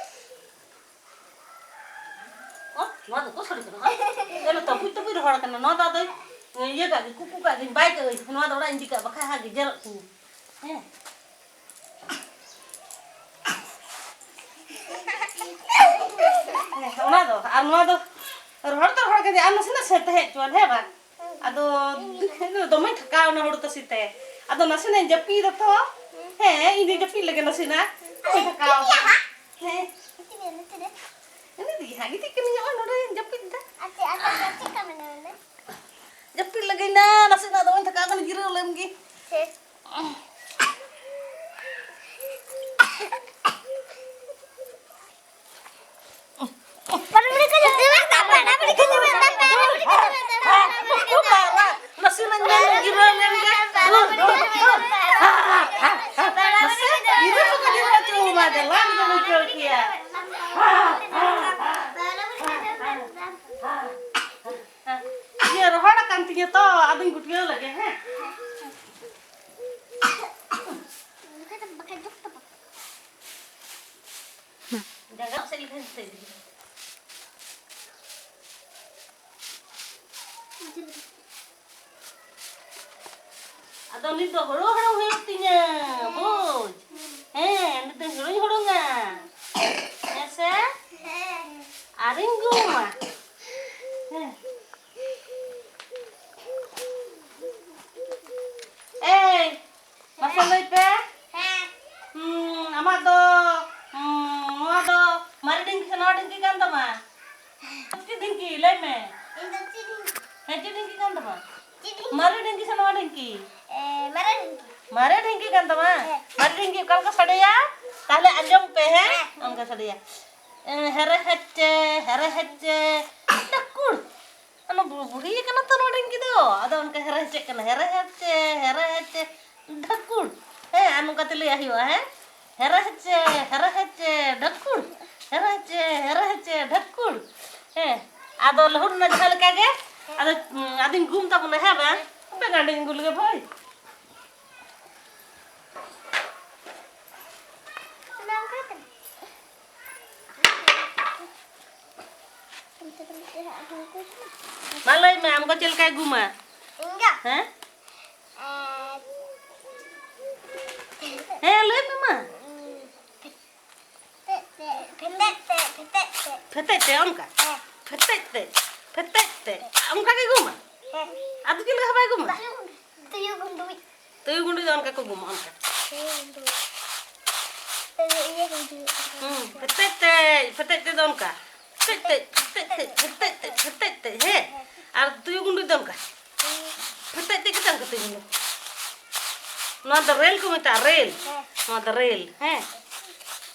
ᱚ, ᱱᱚᱣᱟ ᱫᱚ ᱚᱠᱚᱭ ᱥᱟᱹᱲᱤ ᱠᱟᱱᱟ? ᱦᱮᱸ? ᱧᱮᱞ ᱢᱮ, ᱛᱟᱹᱯᱩᱡ ᱛᱟᱹᱯᱩᱡ ᱨᱚᱦᱚᱲ ᱠᱟᱱᱟ᱾ ᱱᱚᱣᱟ ᱫᱚ ᱟᱫᱚ ᱤᱭᱟᱹ ᱠᱟᱜ ᱜᱮ, ᱠᱩᱠᱩ ᱠᱟᱜ ᱜᱤᱧ, ᱵᱟᱭ ᱠᱟᱜ ᱟᱹᱧ᱾ ᱱᱚᱣᱟ ᱫᱚ ᱚᱲᱟᱜ ᱤᱧ ᱤᱫᱤ ᱠᱟᱜ, ᱵᱟᱠᱷᱟᱡ ᱦᱟᱸᱜ ᱜᱮᱡᱮᱨᱚᱜ ᱛᱤᱧᱟᱹ᱾ ᱦᱮᱸ᱾ ᱦᱮᱸ, ᱚᱱᱟ ᱫᱚ, ᱟᱨ ᱱᱚᱣᱟ ᱫᱚ ᱨᱚᱦᱚᱲ ᱫᱚ ᱨᱚᱦᱚᱲ ᱠᱟᱱ ᱜᱮᱭᱟ, ᱟᱨ ᱱᱟᱥᱮᱱᱟᱜ ᱥᱮ ᱛᱟᱦᱮᱸ ᱦᱚᱪᱚᱣᱟᱱ, ᱦᱮᱸ ᱵᱟᱝ? ᱟᱫᱚ ᱫᱚᱢᱮᱧ ᱛᱷᱟᱠᱟᱣ ᱮᱱᱟ ᱦᱩᱲᱩ ᱛᱟᱥᱮ ᱛᱮ᱾ ᱟᱫᱚ ᱱᱟᱥᱮᱱᱟᱜ ᱤᱧ ᱡᱟᱹᱯᱤᱫᱟ ᱛᱚ᱾ ᱦᱮᱸ, ᱤᱧ ᱫᱚᱧ ᱡᱟᱹᱯᱤᱫ ᱞᱮᱜᱮ ᱱᱟᱥᱮᱱᱟᱜ᱾ ᱫᱚᱢᱮᱧ ᱛᱷᱟᱠᱟᱣ ᱮᱱᱟ᱾ ᱦᱮᱸ᱾ ᱤᱱᱟᱹ ᱛᱮᱜᱮ ᱦᱟᱸᱜ ᱜᱤᱛᱤᱡ ᱠᱟᱹᱱᱟᱹᱧ, ᱱᱚᱜᱼᱚᱭ ᱱᱚᱰᱮᱧ ᱡᱟᱹᱯᱤᱫ ᱮᱫᱟ᱾ ᱡᱟᱹᱯᱤᱫ ᱞᱟᱹᱜᱤᱫ ᱱᱟ, ᱱᱟᱥᱮᱱᱟᱜ ᱫᱚᱢᱮᱧ ᱛᱷᱟᱠᱟᱣ ᱠᱟᱱᱟ, ᱡᱤᱨᱟᱹᱣ ᱞᱮᱱ ᱜᱮ᱾ ᱱᱟᱥᱮᱱᱟᱜ ᱧᱮᱞ ᱜᱤᱨᱟᱹ ᱞᱮᱱ ᱜᱮ᱾ ᱱᱟᱥᱮ ᱜᱤᱨᱟᱹ ᱠᱚ ᱜᱤᱨᱟᱹ ᱦᱚᱪᱚ ᱢᱟ, ᱫᱮᱞᱟ ᱫᱚ ᱵᱩᱡᱷᱟᱹᱣ ᱠᱮᱭᱟ᱾ ᱤᱭᱟᱹ ᱨᱚᱦᱚᱲ ᱟᱠᱟᱱ ᱛᱤᱧᱟᱹ ᱛᱚ, ᱟᱫᱚᱧ ᱜᱩᱴᱭᱟᱹᱣ ᱞᱮᱜᱮ, ᱦᱮᱸ᱾ ᱡᱟᱸᱜᱟ ᱥᱮᱫ ᱞᱮᱠᱷᱟᱱ ᱥᱮᱫ ᱜᱮ᱾ ᱟᱫᱚ ᱱᱤᱛ ᱫᱚ ᱦᱩᱲᱩ ᱦᱩᱲᱩᱝ ᱦᱩᱭᱩᱜ ᱛᱤᱧᱟᱹ, ᱵᱩᱡᱽ? ᱦᱮᱸ, ᱱᱤᱛ ᱫᱚ ᱦᱩᱲᱩᱧ ᱦᱩᱲᱩᱝᱟ᱾ ᱦᱮᱸ ᱥᱮ? ᱟᱨᱤᱧ ᱜᱩᱢᱟ᱾ ᱦᱮᱸ᱾ ᱮᱭ, ᱢᱟᱥᱮ ᱞᱟᱹᱭ ᱯᱮ᱾ ᱦᱮᱸ᱾ ᱦᱩᱸ, ᱟᱢᱟᱜ ᱫᱚ, ᱦᱩᱸ, ᱱᱚᱣᱟ ᱫᱚ ᱢᱟᱨᱮ ᱰᱷᱤᱝᱠᱤ ᱥᱮ ᱱᱟᱣᱟ ᱰᱷᱤᱝᱠᱤ ᱠᱟᱱ ᱛᱟᱢᱟ? ᱪᱮᱫ ᱰᱷᱤᱝᱠᱤ? ᱞᱟᱹᱭ ᱢᱮ᱾ ᱤᱧ ᱫᱚ ᱪᱮᱫ ᱰᱷᱤᱝᱠᱤ? ᱦᱮᱸ, ᱪᱮᱫ ᱰᱷᱤᱝᱠᱤ ᱠᱟᱱ ᱛᱟᱢᱟ? ᱪᱮᱫ ᱰᱷᱤᱝᱠᱤ? ᱢᱟᱨᱮ ᱰᱷᱤᱝᱠᱤ ᱥᱮ ᱱᱟᱣᱟ ᱰᱷᱤᱝᱠᱤ? ᱮ, ᱢᱟᱨᱮ ᱰᱷᱤᱝᱠᱤ᱾ ᱢᱟᱨᱮ ᱰᱷᱤᱝᱠᱤ ᱠᱟᱱ ᱛᱟᱢᱟ? ᱦᱮᱸ᱾ ᱢᱟᱨᱮ ᱰᱷᱤᱝᱠᱤ ᱚᱠᱟ ᱞᱮᱠᱟ ᱥᱟᱰᱮᱭᱟ? ᱛᱟᱦᱞᱮ ᱟᱸᱡᱚᱢ ᱯᱮ, ᱦᱮᱸ? ᱦᱮᱸ᱾ ᱚᱱᱠᱟ ᱥᱟᱰᱮᱭᱟ᱾ ᱮ, ᱦᱮᱨᱮ ᱦᱮᱪᱮ, ᱦᱮᱨᱮ ᱦᱮᱪᱮ, ᱰᱷᱟᱹᱠᱩᱲ᱾ ᱚᱱᱟ ᱵᱩ-, ᱵᱩᱲᱦᱤ ᱠᱟᱱᱟ ᱛᱚ ᱱᱚᱣᱟ ᱰᱷᱤᱝᱠᱤ ᱫᱚ᱾ ᱟᱫᱚ ᱚᱱᱠᱟ ᱦᱮᱨᱮ ᱦᱮᱪᱮᱜ ᱠᱟᱱᱟ᱾ ᱦᱮᱨᱮ ᱦᱮᱪᱮ, ᱦᱮᱨᱮ ᱦᱮᱪᱮ, ᱰᱷᱟᱹᱠᱩᱲ᱾ ᱦᱮᱸ, ᱟᱨ ᱱᱚᱝᱠᱟ ᱛᱮ ᱞᱟᱹᱭᱟᱜ ᱦᱩᱭᱩᱜᱼᱟ, ᱦᱮᱸ? ᱦᱮᱨᱮ ᱦᱮᱪᱮ, ᱦᱮᱨᱮ ᱦᱮᱪᱮ, ᱰᱷᱟᱹᱠᱩᱲ᱾ ᱦᱮᱨᱮ ᱦᱮᱪᱮ, ᱦᱮᱨᱮ ᱦᱮᱪᱮ, ᱰᱷᱟᱹᱠᱩᱲ᱾ ᱦᱮᱸ, ᱟᱫᱚ ᱞᱟᱹᱦᱩᱫ ᱮᱱᱟ ᱡᱟᱦᱟᱸ ᱞᱮᱠᱟ ᱜᱮ᱾ ᱟᱫᱚ, ᱩᱸ, ᱟᱫᱚᱧ ᱜᱩᱢ ᱛᱟᱵᱚᱱᱟ, ᱦᱮᱸ ᱵᱟᱝ? ᱦᱟᱯᱮ ᱜᱟᱸᱰᱮᱧ ᱜᱩᱞ ᱞᱮᱜᱮ ᱵᱷᱟᱹᱭ᱾ ᱢᱟ ᱞᱟᱹᱭ ᱢᱮ, ᱟᱢ ᱜᱚ ᱪᱮᱫ ᱞᱮᱠᱟᱭ ᱜᱩᱢᱟ? ᱤᱧ ᱜᱚ? ᱦᱮᱸ? ᱟᱨ ᱦᱮᱸ, ᱞᱟᱹᱭ ᱢᱮ ᱢᱟ᱾ ᱯᱷᱮᱛᱮᱡ ᱛᱮ, ᱯᱷᱮᱛᱮᱡ ᱛᱮ, ᱯᱷᱮᱛᱮᱡ ᱛᱮ᱾ ᱯᱷᱮᱛᱮᱡ ᱛᱮ ᱚᱱᱠᱟ? ᱦᱮᱸ᱾ ᱯᱷᱮᱛᱮᱡ ᱛᱮ, ᱯᱷᱮᱛᱮᱡ ᱛᱮ᱾ ᱚᱱᱠᱟ ᱜᱮ ᱜᱩᱢᱟ? ᱦᱮᱸ᱾ ᱟᱫᱚ ᱪᱮᱫ ᱞᱮᱠᱟ ᱦᱚᱸ ᱵᱟᱭ ᱜᱩᱢᱟ? ᱵᱟᱝ, ᱛᱩᱭᱩ ᱜᱩᱸᱰᱩᱡ᱾ ᱛᱩᱭᱩ ᱜᱩᱸᱰᱩᱡ ᱫᱚ ᱚᱱᱠᱟ ᱠᱚ ᱜᱩᱢᱟ, ᱚᱱᱠᱟ᱾ ᱛᱩᱭᱩ ᱜᱩᱸᱰᱩᱡ᱾ ᱛᱩᱭᱩ ᱤᱭᱟᱹ ᱜᱩᱸᱰᱩᱡ᱾ ᱦᱩᱸ, ᱯᱷᱮᱛᱮᱡ ᱛᱮ, ᱯᱷᱮᱛᱮᱡ ᱛᱮ ᱫᱚ ᱚᱱᱠᱟ᱾ ᱯᱷᱮᱛᱮᱡ ᱛᱮ, ᱯᱷᱮᱛᱮᱡ ᱛᱮ, ᱯᱷᱮᱛᱮᱡ ᱛᱮ, ᱯᱷᱮᱛᱮᱡ ᱛᱮ, ᱦᱮᱸ᱾ ᱟᱨ ᱛᱩᱭᱩ ᱜᱩᱸᱰᱩᱡ ᱫᱚ ᱚᱱᱠᱟ᱾ ᱯᱷᱮᱛᱮᱡ ᱛᱮ ᱠᱟᱛᱮ ᱚᱱᱠᱟ ᱛᱩᱭᱩ ᱜᱩᱸᱰᱩᱡ᱾ ᱱᱚᱣᱟ ᱫᱚ ᱨᱮᱞ ᱠᱚ ᱢᱮᱛᱟᱜᱼᱟ, ᱨᱮᱞ᱾ ᱦᱮᱸ᱾ ᱱᱚᱣᱟ ᱫᱚ ᱨᱮᱞ, ᱦᱮᱸ᱾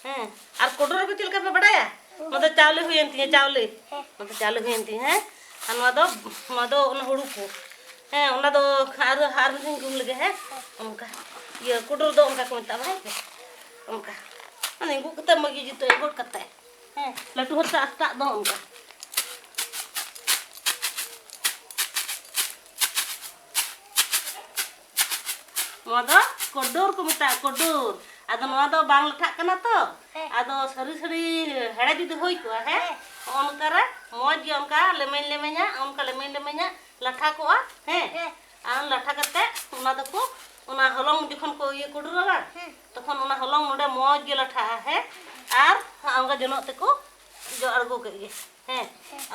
ᱦᱮᱸ᱾ ᱟᱨ ᱠᱚᱰᱚᱨ ᱠᱚ ᱪᱮᱫ ᱞᱮᱠᱟ ᱯᱮ ᱵᱟᱰᱟᱭᱟ? ᱱᱚᱣᱟ ᱫᱚ ᱪᱟᱣᱞᱮ ᱦᱩᱭᱮᱱ ᱛᱤᱧᱟ, ᱪᱟᱣᱞᱮ᱾ ᱦᱮᱸ᱾ ᱱᱚᱣᱟ ᱫᱚ ᱪᱟᱣᱞᱮ ᱦᱩᱭᱮᱱ ᱛᱤᱧᱟ, ᱦᱮᱸ᱾ ᱟᱨ ᱱᱚᱣᱟ ᱫᱚ, ᱱᱚᱣᱟ ᱫᱚ ᱚᱱᱟ ᱦᱩᱲᱩ ᱠᱚ᱾ ᱦᱮᱸ, ᱚᱱᱟ ᱫᱚ ᱟᱨ, ᱟᱨ ᱢᱤᱫ ᱫᱷᱟᱣ ᱜᱩᱢ ᱞᱮᱜᱮ, ᱦᱮᱸ᱾ ᱚᱱᱠᱟ᱾ ᱤᱭᱟᱹ, ᱠᱚᱰᱚᱨ ᱫᱚ ᱚᱱᱠᱟ ᱠᱚ ᱢᱮᱛᱟᱜᱼᱟ, ᱦᱮᱸ ᱥᱮ? ᱚᱱᱠᱟ᱾ ᱢᱟᱱᱮ ᱜᱩᱜ ᱠᱟᱛᱮ ᱢᱚᱡᱽ ᱜᱮ ᱡᱩᱛᱩᱜᱼᱟ, ᱜᱚᱫ ᱠᱟᱛᱮ᱾ ᱦᱮᱸ, ᱞᱟᱹᱴᱩ ᱦᱚᱲ ᱥᱮ ᱟᱥᱛᱟᱜ ᱫᱚ ᱚᱱᱠᱟ᱾ ᱱᱚᱣᱟ ᱫᱚ ᱠᱚᱰᱚᱨ ᱠᱚ ᱢᱮᱛᱟᱜᱼᱟ, ᱠᱚᱰᱚᱨ᱾ ᱟᱫᱚ ᱱᱚᱣᱟ ᱫᱚ ᱵᱟᱝ ᱞᱟᱴᱷᱟᱜ ᱠᱟᱱᱟ ᱛᱚ᱾ ᱦᱮᱸ᱾ ᱟᱫᱚ ᱥᱟᱹᱨᱤ ᱥᱟᱹᱨᱤ ᱦᱮᱲᱮ ᱡᱩᱫᱤ ᱦᱩᱭ ᱠᱚᱜᱼᱟ, ᱦᱮᱸ, ᱦᱮᱸ᱾ ᱦᱚᱸᱜᱼᱚ ᱱᱚᱝᱠᱟ ᱨᱮ ᱢᱚᱡᱽ ᱜᱮ ᱚᱱᱠᱟ ᱞᱮᱢᱮᱧ ᱞᱮᱢᱮᱧᱟ, ᱚᱱᱠᱟ ᱞᱮᱢᱮᱧ ᱞᱮᱢᱮᱧᱟ ᱞᱟᱴᱷᱟ ᱠᱚᱜᱼᱟ, ᱦᱮᱸ᱾ ᱦᱮᱸ᱾ ᱟᱨ ᱞᱟᱴᱷᱟ ᱠᱟᱛᱮ ᱚᱱᱟ ᱫᱚᱠᱚ, ᱚᱱᱟ ᱦᱚᱞᱚᱝ ᱡᱚᱠᱷᱚᱱ ᱠᱚ ᱤᱭᱟᱹ ᱠᱩᱰᱩᱨᱟ ᱵᱟᱝ, ᱦᱮᱸ᱾ ᱛᱚᱠᱷᱚᱱ ᱚᱱᱟ ᱦᱚᱞᱚᱝ ᱱᱚᱰᱮ ᱢᱚᱡᱽ ᱜᱮ ᱞᱟᱴᱷᱟᱜᱼᱟ, ᱦᱮᱸ᱾ ᱟᱨ ᱚᱱᱠᱟ ᱡᱚᱱᱚᱜ ᱛᱮᱠᱚ ᱡᱚᱜ ᱟᱬᱜᱚ ᱠᱮᱫ ᱜᱮ᱾ ᱦᱮᱸ,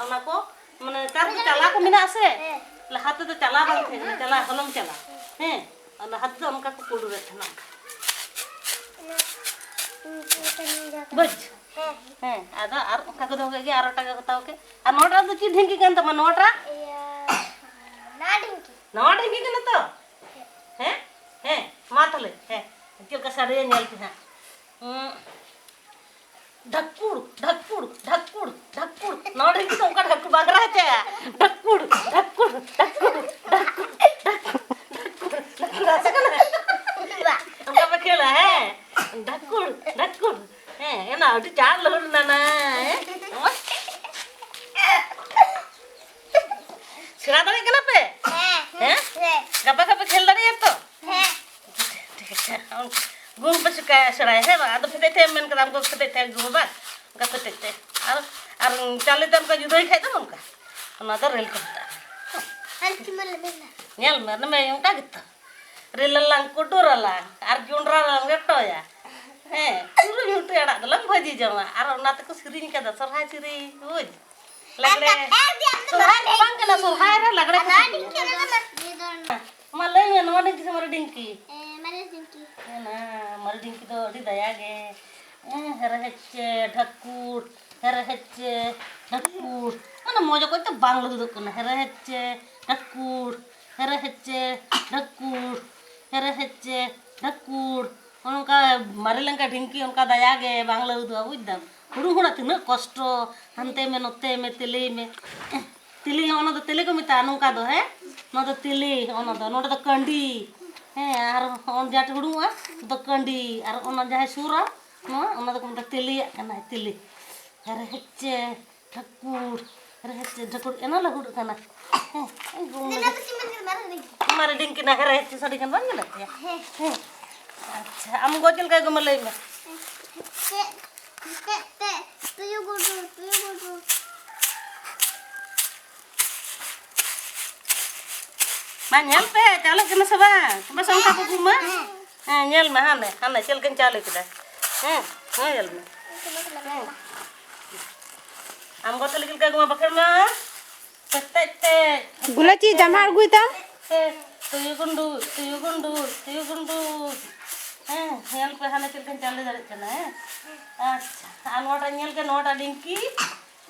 ᱚᱱᱟ ᱠᱚ, ᱢᱟᱱᱮ, ᱱᱮᱛᱟᱨ ᱫᱚ ᱪᱟᱞᱟ ᱠᱚ ᱢᱮᱱᱟᱜᱼᱟ ᱥᱮ? ᱦᱮᱸ᱾ ᱞᱟᱦᱟ ᱛᱮᱫᱚ ᱪᱟᱞᱟ ᱵᱟᱝ ᱛᱟᱦᱮᱸ ᱠᱟᱱᱟ, ᱪᱟᱞᱟ, ᱦᱚᱞᱚᱝ ᱪᱟᱞᱟ᱾ ᱦᱮᱸ, ᱟᱨ ᱞᱟᱦᱟ ᱛᱮᱫᱚ ᱚᱱᱠᱟ ᱠᱚ ᱠᱩᱰᱩᱨᱮᱫ ᱛᱟᱦᱮᱱᱟ, ᱚᱱᱠᱟ᱾ ᱵᱩᱡᱽ? ᱦᱮᱸ᱾ ᱦᱮᱸ, ᱟᱫᱚ ᱟᱨ ᱚᱱᱠᱟ ᱠᱚ ᱫᱚᱦᱚ ᱠᱮᱫ ᱜᱮ, ᱟᱨᱚ ᱮᱴᱟᱜᱟᱜ ᱠᱚ ᱦᱟᱛᱟᱣ ᱠᱮᱫ᱾ ᱟᱨ ᱱᱚᱣᱟᱴᱟᱜ ᱫᱚ ᱪᱮᱫ ᱰᱷᱤᱝᱠᱤ ᱠᱟᱱ ᱛᱟᱢᱟ ᱱᱚᱣᱟᱴᱟᱜ? ᱤᱭᱟᱹ, ᱱᱚᱣᱟ ᱰᱷᱤᱝᱠᱤ᱾ ᱱᱚᱣᱟ ᱰᱷᱤᱝᱠᱤ ᱠᱟᱱᱟ ᱛᱚ? ᱦᱮᱸ? ᱦᱮᱸ, ᱢᱟ ᱛᱟᱦᱞᱮ, ᱦᱮᱸ᱾ ᱪᱮᱫ ᱞᱮᱠᱟ ᱥᱟᱰᱮᱭᱟ ᱧᱮᱞ ᱯᱮ ᱦᱟᱸᱜ᱾ ᱩᱸ, ᱰᱷᱟᱠᱩᱲ, ᱰᱷᱟᱠᱩᱲ, ᱰᱷᱟᱠᱩᱲ, ᱰᱷᱟᱠᱩᱲ᱾ ᱱᱚᱣᱟ ᱰᱷᱤᱝᱠᱤ ᱫᱚ ᱚᱱᱠᱟ ᱰᱷᱟᱠᱩᱲ ᱵᱟᱝ ᱨᱟᱦᱟ ᱦᱚᱪᱚᱭᱟ᱾ ᱰᱷᱟᱠᱩᱲ, ᱰᱷᱟᱠᱩᱲ, ᱰᱷᱟᱠᱩᱲ, ᱰᱷᱟᱠᱩᱲ, ᱰᱷᱟᱠᱩᱲ, ᱰᱷᱟᱠᱩᱲ᱾ ᱨᱟᱥᱟ ᱠᱟᱱᱟ? ᱚᱱᱠᱟ ᱯᱮ ᱠᱷᱮᱞᱟ, ᱦᱮᱸ? ᱰᱷᱟᱠᱩᱲ, ᱰᱷᱟᱠᱩᱲ᱾ ᱦᱮᱸ, ᱮᱱᱟ ᱟᱹᱰᱤ ᱪᱟᱲ ᱞᱟᱹᱦᱩᱫ ᱮᱱᱟ ᱱᱟ, ᱦᱮᱸ? ᱥᱮᱬᱟ ᱫᱟᱲᱮᱭᱟᱜ ᱠᱟᱱᱟ ᱯᱮ? ᱦᱮᱸ, ᱦᱮᱸ? ᱦᱮᱸ᱾ ᱜᱟᱯᱟ ᱠᱷᱚᱱ ᱯᱮ ᱠᱷᱮᱞ ᱫᱟᱲᱮᱭᱟᱜᱼᱟ ᱛᱚ? ᱦᱮᱸ᱾ ᱴᱷᱤᱠ ᱟᱪᱷᱮ᱾ ᱜᱩᱢ ᱯᱮ ᱪᱤᱠᱟᱹᱭᱟ ᱥᱮᱬᱟᱭᱟ, ᱦᱮᱸ ᱵᱟᱝ? ᱟᱫᱚ ᱯᱷᱮᱫᱮᱡ ᱛᱮ ᱮᱢ ᱢᱮᱱ ᱠᱟᱫᱟ, ᱟᱢ ᱠᱚ ᱯᱷᱮᱫᱮᱡ ᱛᱮ ᱜᱩᱢ ᱵᱟᱝ? ᱚᱱᱠᱟ ᱯᱷᱮᱫᱮᱡ ᱛᱮ᱾ ᱟᱨ, ᱟᱨ ᱪᱟᱣᱞᱮ ᱛᱮ ᱚᱱᱠᱟ ᱡᱩᱫᱟᱹᱭ ᱠᱷᱟᱡ ᱫᱚ ᱱᱚᱝᱠᱟ᱾ ᱚᱱᱟ ᱫᱚ ᱨᱮᱞ ᱠᱚ ᱢᱮᱛᱟᱜᱼᱟ᱾ ᱟᱨ ᱪᱮᱫ ᱢᱟ ᱞᱟᱹᱭ ᱢᱮ? ᱧᱮᱞ ᱢᱮ, ᱚᱱᱮ ᱢᱮ ᱚᱱᱠᱟ ᱜᱮᱛᱚ᱾ ᱨᱮᱞ ᱟᱞᱟᱝ, ᱠᱩᱰᱩᱨ ᱟᱞᱟᱝ, ᱟᱨ ᱡᱚᱸᱰᱨᱟ ᱞᱟᱝ ᱞᱮᱴᱚᱭᱟ᱾ ᱦᱮᱸ, ᱪᱩᱨᱩᱡ ᱦᱩᱴᱩ ᱟᱲᱟᱜ ᱫᱚᱞᱟᱝ ᱵᱷᱟᱹᱡᱤ ᱡᱚᱢᱟ᱾ ᱟᱨ ᱚᱱᱟ ᱛᱮᱠᱚ ᱥᱮᱨᱮᱧ ᱠᱟᱫᱟ, ᱥᱚᱨᱦᱟᱭ ᱥᱮᱨᱮᱧ, ᱵᱩᱡᱽ? ᱞᱟᱜᱽᱲᱮ᱾ ᱥᱚᱨᱦᱟᱭ ᱫᱚ ᱵᱟᱝ ᱠᱟᱱᱟ, ᱥᱚᱨᱦᱟᱭ ᱨᱮ ᱞᱟᱜᱽᱲᱮ ᱠᱚ ᱥᱮᱨᱮᱧᱟ᱾ ᱢᱟ ᱞᱟᱹᱭ ᱢᱮ, ᱱᱚᱣᱟ ᱰᱷᱤᱝᱠᱤ ᱥᱮ ᱢᱟᱨᱮ ᱰᱷᱤᱝᱠᱤ? ᱮ, ᱢᱟᱨᱮ ᱰᱷᱤᱝᱠᱤ᱾ ᱮ, ᱱᱟ, ᱢᱟᱨᱮ ᱰᱷᱤᱝᱠᱤ ᱫᱚ ᱟᱹᱰᱤ ᱫᱟᱭᱟ ᱜᱮ᱾ ᱮ, ᱦᱮᱨᱮ ᱦᱮᱪᱮ, ᱰᱷᱟᱹᱠᱩᱲ, ᱦᱮᱨᱮ ᱦᱮᱪᱮ, ᱰᱷᱟᱹᱠᱩᱲ᱾ ᱢᱟᱱᱮ ᱢᱚᱡᱽ ᱚᱠᱚᱡ ᱛᱮ ᱵᱟᱝ ᱞᱟᱹᱦᱩᱫᱚᱜ ᱠᱟᱱᱟ᱾ ᱦᱮᱨᱮ ᱦᱮᱪᱮ, ᱰᱷᱟᱹᱠᱩᱲ, ᱦᱮᱨᱮ ᱦᱮᱪᱮ, ᱰᱷᱟᱹᱠᱩᱲ, ᱦᱮᱨᱮ ᱦᱮᱪᱮ, ᱰᱷᱟᱹᱠᱩᱲ᱾ ᱚᱱᱠᱟ ᱢᱟᱨᱮ ᱞᱮᱱᱠᱷᱟᱱ ᱰᱷᱤᱝᱠᱤ ᱚᱱᱠᱟ ᱫᱟᱭᱟ ᱜᱮ ᱵᱟᱝ ᱞᱟᱹᱦᱩᱫᱚᱜᱼᱟ, ᱵᱩᱡᱽ ᱫᱟᱢ᱾ ᱦᱩᱲᱩ ᱦᱚᱲᱟᱜ ᱛᱤᱱᱟᱹᱜ ᱠᱚᱥᱴᱚ, ᱦᱟᱱᱛᱮ ᱢᱮ ᱱᱚᱛᱮ ᱢᱮ ᱛᱮᱞᱮᱭ ᱢᱮ᱾ ᱛᱮᱞᱮ, ᱚᱱᱟ ᱫᱚ ᱛᱮᱞᱮ ᱠᱚ ᱢᱮᱛᱟᱜᱼᱟ ᱱᱚᱝᱠᱟ ᱫᱚ, ᱦᱮᱸ? ᱱᱚᱣᱟ ᱫᱚ ᱛᱮᱞᱮ, ᱚᱱᱟ ᱫᱚ, ᱱᱚᱰᱮ ᱫᱚ ᱠᱟᱺᱰᱤ᱾ ᱦᱮᱸ, ᱟᱨ ᱚᱱ ᱡᱟᱦᱟᱸ ᱴᱷᱮᱱ ᱦᱩᱲᱩᱝᱚᱜᱼᱟ, ᱫᱚ ᱠᱟᱺᱰᱤ᱾ ᱟᱨ ᱚᱱᱟ ᱡᱟᱦᱟᱸᱭ ᱥᱩᱨᱟ, ᱱᱚᱣᱟ, ᱚᱱᱟ ᱫᱚᱠᱚ ᱢᱮᱛᱟᱜᱼᱟ ᱛᱮᱞᱮᱭᱟᱜ ᱠᱟᱱᱟᱭ, ᱛᱮᱞᱮ᱾ ᱦᱮᱨᱮ ᱦᱮᱪᱮ, ᱰᱷᱟᱹᱠᱩᱲ, ᱦᱮᱨᱮ ᱦᱮᱪᱮ, ᱰᱷᱟᱹᱠᱩᱲ, ᱮᱱᱟ ᱞᱟᱹᱦᱩᱫ ᱠᱟᱱᱟ᱾ ᱦᱮᱸ, ᱮᱭ ᱜᱚᱢ ᱞᱟᱹᱜᱤᱫ᱾ ᱢᱟᱨᱮ ᱰᱷᱤᱝᱠᱤ ᱱᱟ ᱦᱮᱨᱮ ᱦᱮᱪᱮ ᱥᱟᱰᱮ ᱠᱟᱱ ᱵᱟᱝ ᱧᱮᱞᱚᱜ ᱛᱟᱭᱟ? ᱦᱮᱸ᱾ ᱦᱮᱸ᱾ ᱟᱪᱪᱷᱟ, ᱟᱢ ᱜᱚ ᱪᱮᱫ ᱞᱮᱠᱟᱭ ᱜᱚᱢᱟ ᱞᱟᱹᱭ ᱢᱮ᱾ ᱦᱮᱸ, ᱦᱮᱸ, ᱦᱮᱸ, ᱛᱩᱭᱩ ᱜᱩᱰᱩ, ᱛᱩᱭᱩ ᱜᱩᱰᱩ᱾ ᱢᱟ ᱧᱮᱞ ᱯᱮ, ᱪᱟᱣᱞᱮᱜ ᱠᱟᱱᱟ ᱥᱮ ᱵᱟᱝ? ᱛᱚᱵᱮ ᱥᱮ ᱚᱱᱠᱟ ᱠᱚ ᱜᱩᱢᱟ? ᱦᱮᱸ, ᱧᱮᱞ ᱢᱮ, ᱦᱟᱱᱮ, ᱦᱟᱱᱮ, ᱪᱮᱫ ᱞᱮᱠᱟᱧ ᱪᱟᱣᱞᱮ ᱠᱮᱫᱟ᱾ ᱦᱮᱸ, ᱦᱮᱸ, ᱧᱮᱞ ᱢᱮ᱾ ᱦᱮᱸ᱾ ᱟᱢ ᱜᱚ ᱛᱟᱞᱮ ᱪᱮᱫ ᱞᱮᱠᱟ ᱜᱩᱢᱟ ᱵᱟᱠᱷᱮᱲ ᱢᱟ? ᱯᱮᱴᱮᱡ ᱛᱮ᱾ ᱜᱩᱞᱟᱹᱪᱤ ᱡᱟᱢᱟ ᱟᱬᱜᱩᱭ ᱛᱟᱢ᱾ ᱛᱮ, ᱛᱩᱭᱩ ᱜᱩᱸᱰᱩᱡ, ᱛᱩᱭᱩ ᱜᱩᱸᱰᱩᱡ, ᱛᱩᱭᱩ ᱜᱩᱸᱰᱩᱡ᱾ ᱦᱮᱸ, ᱧᱮᱞ ᱯᱮ ᱦᱟᱱᱮ ᱪᱮᱫ ᱞᱮᱠᱟᱧ ᱪᱟᱣᱞᱮ ᱫᱟᱲᱮᱜ ᱠᱟᱱᱟ, ᱦᱮᱸ? ᱟᱪᱪᱷᱟ, ᱟᱨ ᱱᱚᱣᱟᱴᱟᱜ ᱧᱮᱞ ᱯᱮ, ᱱᱚᱣᱟᱴᱟᱜ ᱰᱷᱤᱝᱠᱤ᱾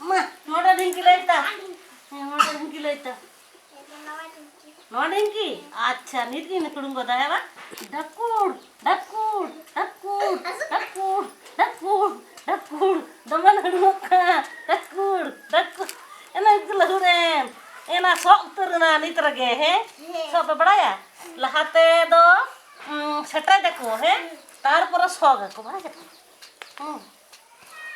ᱢᱟ, ᱱᱚᱣᱟᱴᱟᱜ ᱰᱷᱤᱝᱠᱤ ᱞᱟᱹᱭ ᱛᱟ᱾ ᱦᱮᱸ, ᱱᱚᱣᱟᱴᱟᱜ ᱰᱷᱤᱝᱠᱤ ᱞᱟᱹᱭ ᱛᱟ᱾ ᱱᱚᱣᱟ ᱰᱷᱤᱝᱠᱤ? ᱟᱪᱪᱷᱟ, ᱱᱤᱛ ᱜᱤᱧ ᱦᱩᱲᱩᱝ ᱜᱚᱫᱟ, ᱦᱮᱸ ᱵᱟ? ᱰᱷᱟᱠᱩᱲ, ᱰᱷᱟᱠᱩᱲ, ᱰᱷᱟᱠᱩᱲ, ᱰᱷᱟᱠᱩᱲ, ᱰᱷᱟᱠᱩᱲ, ᱰᱷᱟᱠᱩᱲ᱾ ᱫᱚᱢᱮ ᱞᱟᱹᱦᱩᱲᱚᱜ ᱠᱟᱱᱟ᱾ ᱰᱷᱟᱠᱩᱲ, ᱰᱷᱟᱠᱩᱲ᱾ ᱮᱱᱟ ᱤᱧ ᱞᱟᱹᱦᱩᱲ ᱮᱱ᱾ ᱮᱱᱟ ᱥᱚᱜ ᱩᱛᱟᱹᱨ ᱮᱱᱟ ᱱᱤᱛ ᱨᱮᱜᱮ, ᱦᱮᱸ? ᱦᱮᱸ᱾ ᱥᱚᱜ ᱯᱮ ᱵᱟᱲᱟᱭᱟ? ᱞᱟᱦᱟ ᱛᱮ ᱫᱚ, ᱩᱸ, ᱥᱮᱴᱮᱡ ᱟᱠᱚ, ᱦᱮᱸ? ᱛᱟᱨᱯᱚᱨᱮ ᱥᱚᱜ ᱟᱠᱚ, ᱵᱟᱲᱟᱭ ᱠᱮᱫᱟ? ᱦᱮᱸ᱾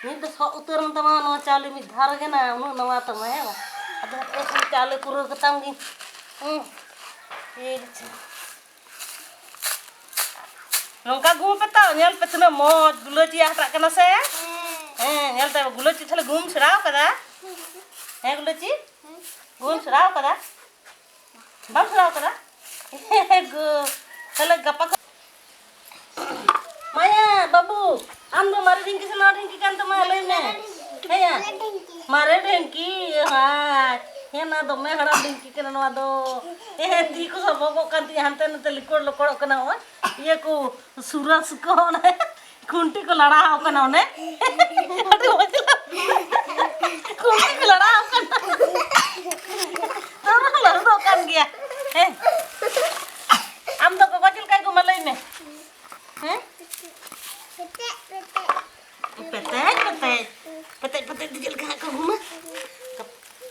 ᱱᱤᱛ ᱫᱚ ᱥᱚᱜ ᱩᱛᱟᱹᱨ ᱮᱱ ᱛᱟᱢᱟ ᱱᱚᱣᱟ ᱪᱟᱣᱞᱮ ᱢᱤᱫ ᱫᱷᱟᱣ ᱨᱮᱜᱮ ᱱᱟ, ᱩᱱᱟᱹᱜ ᱱᱟᱣᱟ ᱛᱟᱢᱟ, ᱦᱮᱸ ᱵᱟᱝ? ᱟᱫᱚ ᱦᱟᱯᱮ ᱥᱮ ᱪᱟᱣᱞᱮ ᱯᱩᱨᱟᱹᱣ ᱠᱟᱛᱟᱢ ᱜᱤᱧ᱾ ᱦᱩᱸ᱾ ᱴᱷᱤᱠ ᱟᱪᱷᱮ᱾ ᱱᱚᱝᱠᱟ ᱜᱩᱢ ᱯᱮ ᱛᱚ, ᱧᱮᱞ ᱯᱮ ᱛᱤᱱᱟᱹᱜ ᱢᱚᱡᱽ ᱜᱩᱞᱟᱹᱪᱤ ᱟᱦᱴᱟᱜ ᱠᱟᱱᱟ ᱥᱮ? ᱦᱮᱸ᱾ ᱦᱮᱸ, ᱧᱮᱞ ᱛᱟᱭ ᱜᱩᱞᱟᱹᱪᱤ ᱛᱟᱦᱞᱮ ᱜᱩᱢ ᱥᱮᱬᱟᱣ ᱠᱟᱫᱟ? ᱦᱮᱸ ᱜᱩᱞᱟᱹᱪᱤ? ᱦᱮᱸ᱾ ᱜᱩᱢ ᱥᱮᱬᱟᱣ ᱠᱟᱫᱟ? ᱵᱟᱢ ᱥᱮᱬᱟᱣ ᱠᱟᱫᱟ? ᱜᱩ-, ᱛᱟᱦᱞᱮ ᱜᱟᱯᱟ ᱠᱷᱚᱱ ᱢᱟᱭᱟ, ᱵᱟᱹᱵᱩ, ᱟᱢ ᱫᱚ ᱢᱟᱨᱮ ᱰᱷᱤᱝᱠᱤ ᱥᱮ ᱱᱟᱣᱟ ᱰᱷᱤᱝᱠᱤ ᱠᱟᱱ ᱛᱟᱢᱟ? ᱞᱟᱹᱭ ᱢᱮ᱾ ᱦᱮᱸᱭᱟ? ᱢᱟᱨᱮ ᱰᱷᱤᱝᱠᱤ᱾ ᱢᱟᱨᱮ ᱰᱷᱤᱝᱠᱤ, ᱦᱟᱭ᱾ ᱦᱮᱸ, ᱱᱚᱣᱟ ᱫᱚᱢᱮ ᱦᱟᱲᱟᱢ ᱰᱷᱤᱝᱠᱤ ᱠᱟᱱᱟ ᱱᱚᱣᱟ ᱫᱚ᱾ ᱦᱮᱸ, ᱛᱤ ᱠᱚ ᱥᱟᱵᱚᱜᱚᱜ ᱠᱟᱱ ᱛᱤᱧᱟ, ᱦᱟᱱᱛᱮ ᱱᱟᱛᱮ ᱞᱤᱠᱚᱲ ᱞᱚᱠᱚᱲᱚᱜ ᱠᱟᱱᱟ᱾ ᱱᱚᱜᱼᱚᱭ ᱤᱭᱟᱹ ᱠᱚ, ᱥᱩᱨᱟᱥ ᱠᱚ, ᱚᱱᱮ ᱠᱷᱩᱱᱴᱤ ᱠᱚ ᱞᱟᱲᱟᱣ ᱠᱟᱱᱟ, ᱚᱱᱮ᱾ ᱟᱹᱰᱤ ᱢᱚᱡᱽ ᱠᱷᱩᱱᱴᱤ ᱠᱚ ᱞᱟᱲᱟᱣ ᱠᱟᱱᱟ᱾ ᱛᱚᱵᱮ ᱞᱟᱹᱦᱩᱫᱚᱜ ᱠᱟᱱ ᱜᱮᱭᱟ᱾ ᱦᱮᱸ᱾ ᱟᱢ ᱫᱚ ᱜᱚᱜᱚ ᱪᱮᱫ ᱞᱮᱠᱟᱭ ᱜᱩᱢᱟ ᱞᱟᱹᱭ ᱢᱮ? ᱦᱮᱸ? ᱯᱮᱛᱮᱡ, ᱯᱮᱛᱮᱡ᱾ ᱯᱮᱛᱮᱡ, ᱯᱮᱛᱮᱡ᱾ ᱯᱮᱛᱮᱡ, ᱯᱮᱛᱮᱡ ᱫᱚ ᱪᱮᱫ ᱞᱮᱠᱟ ᱦᱟᱸᱜ ᱠᱚ ᱜᱩᱢᱟ?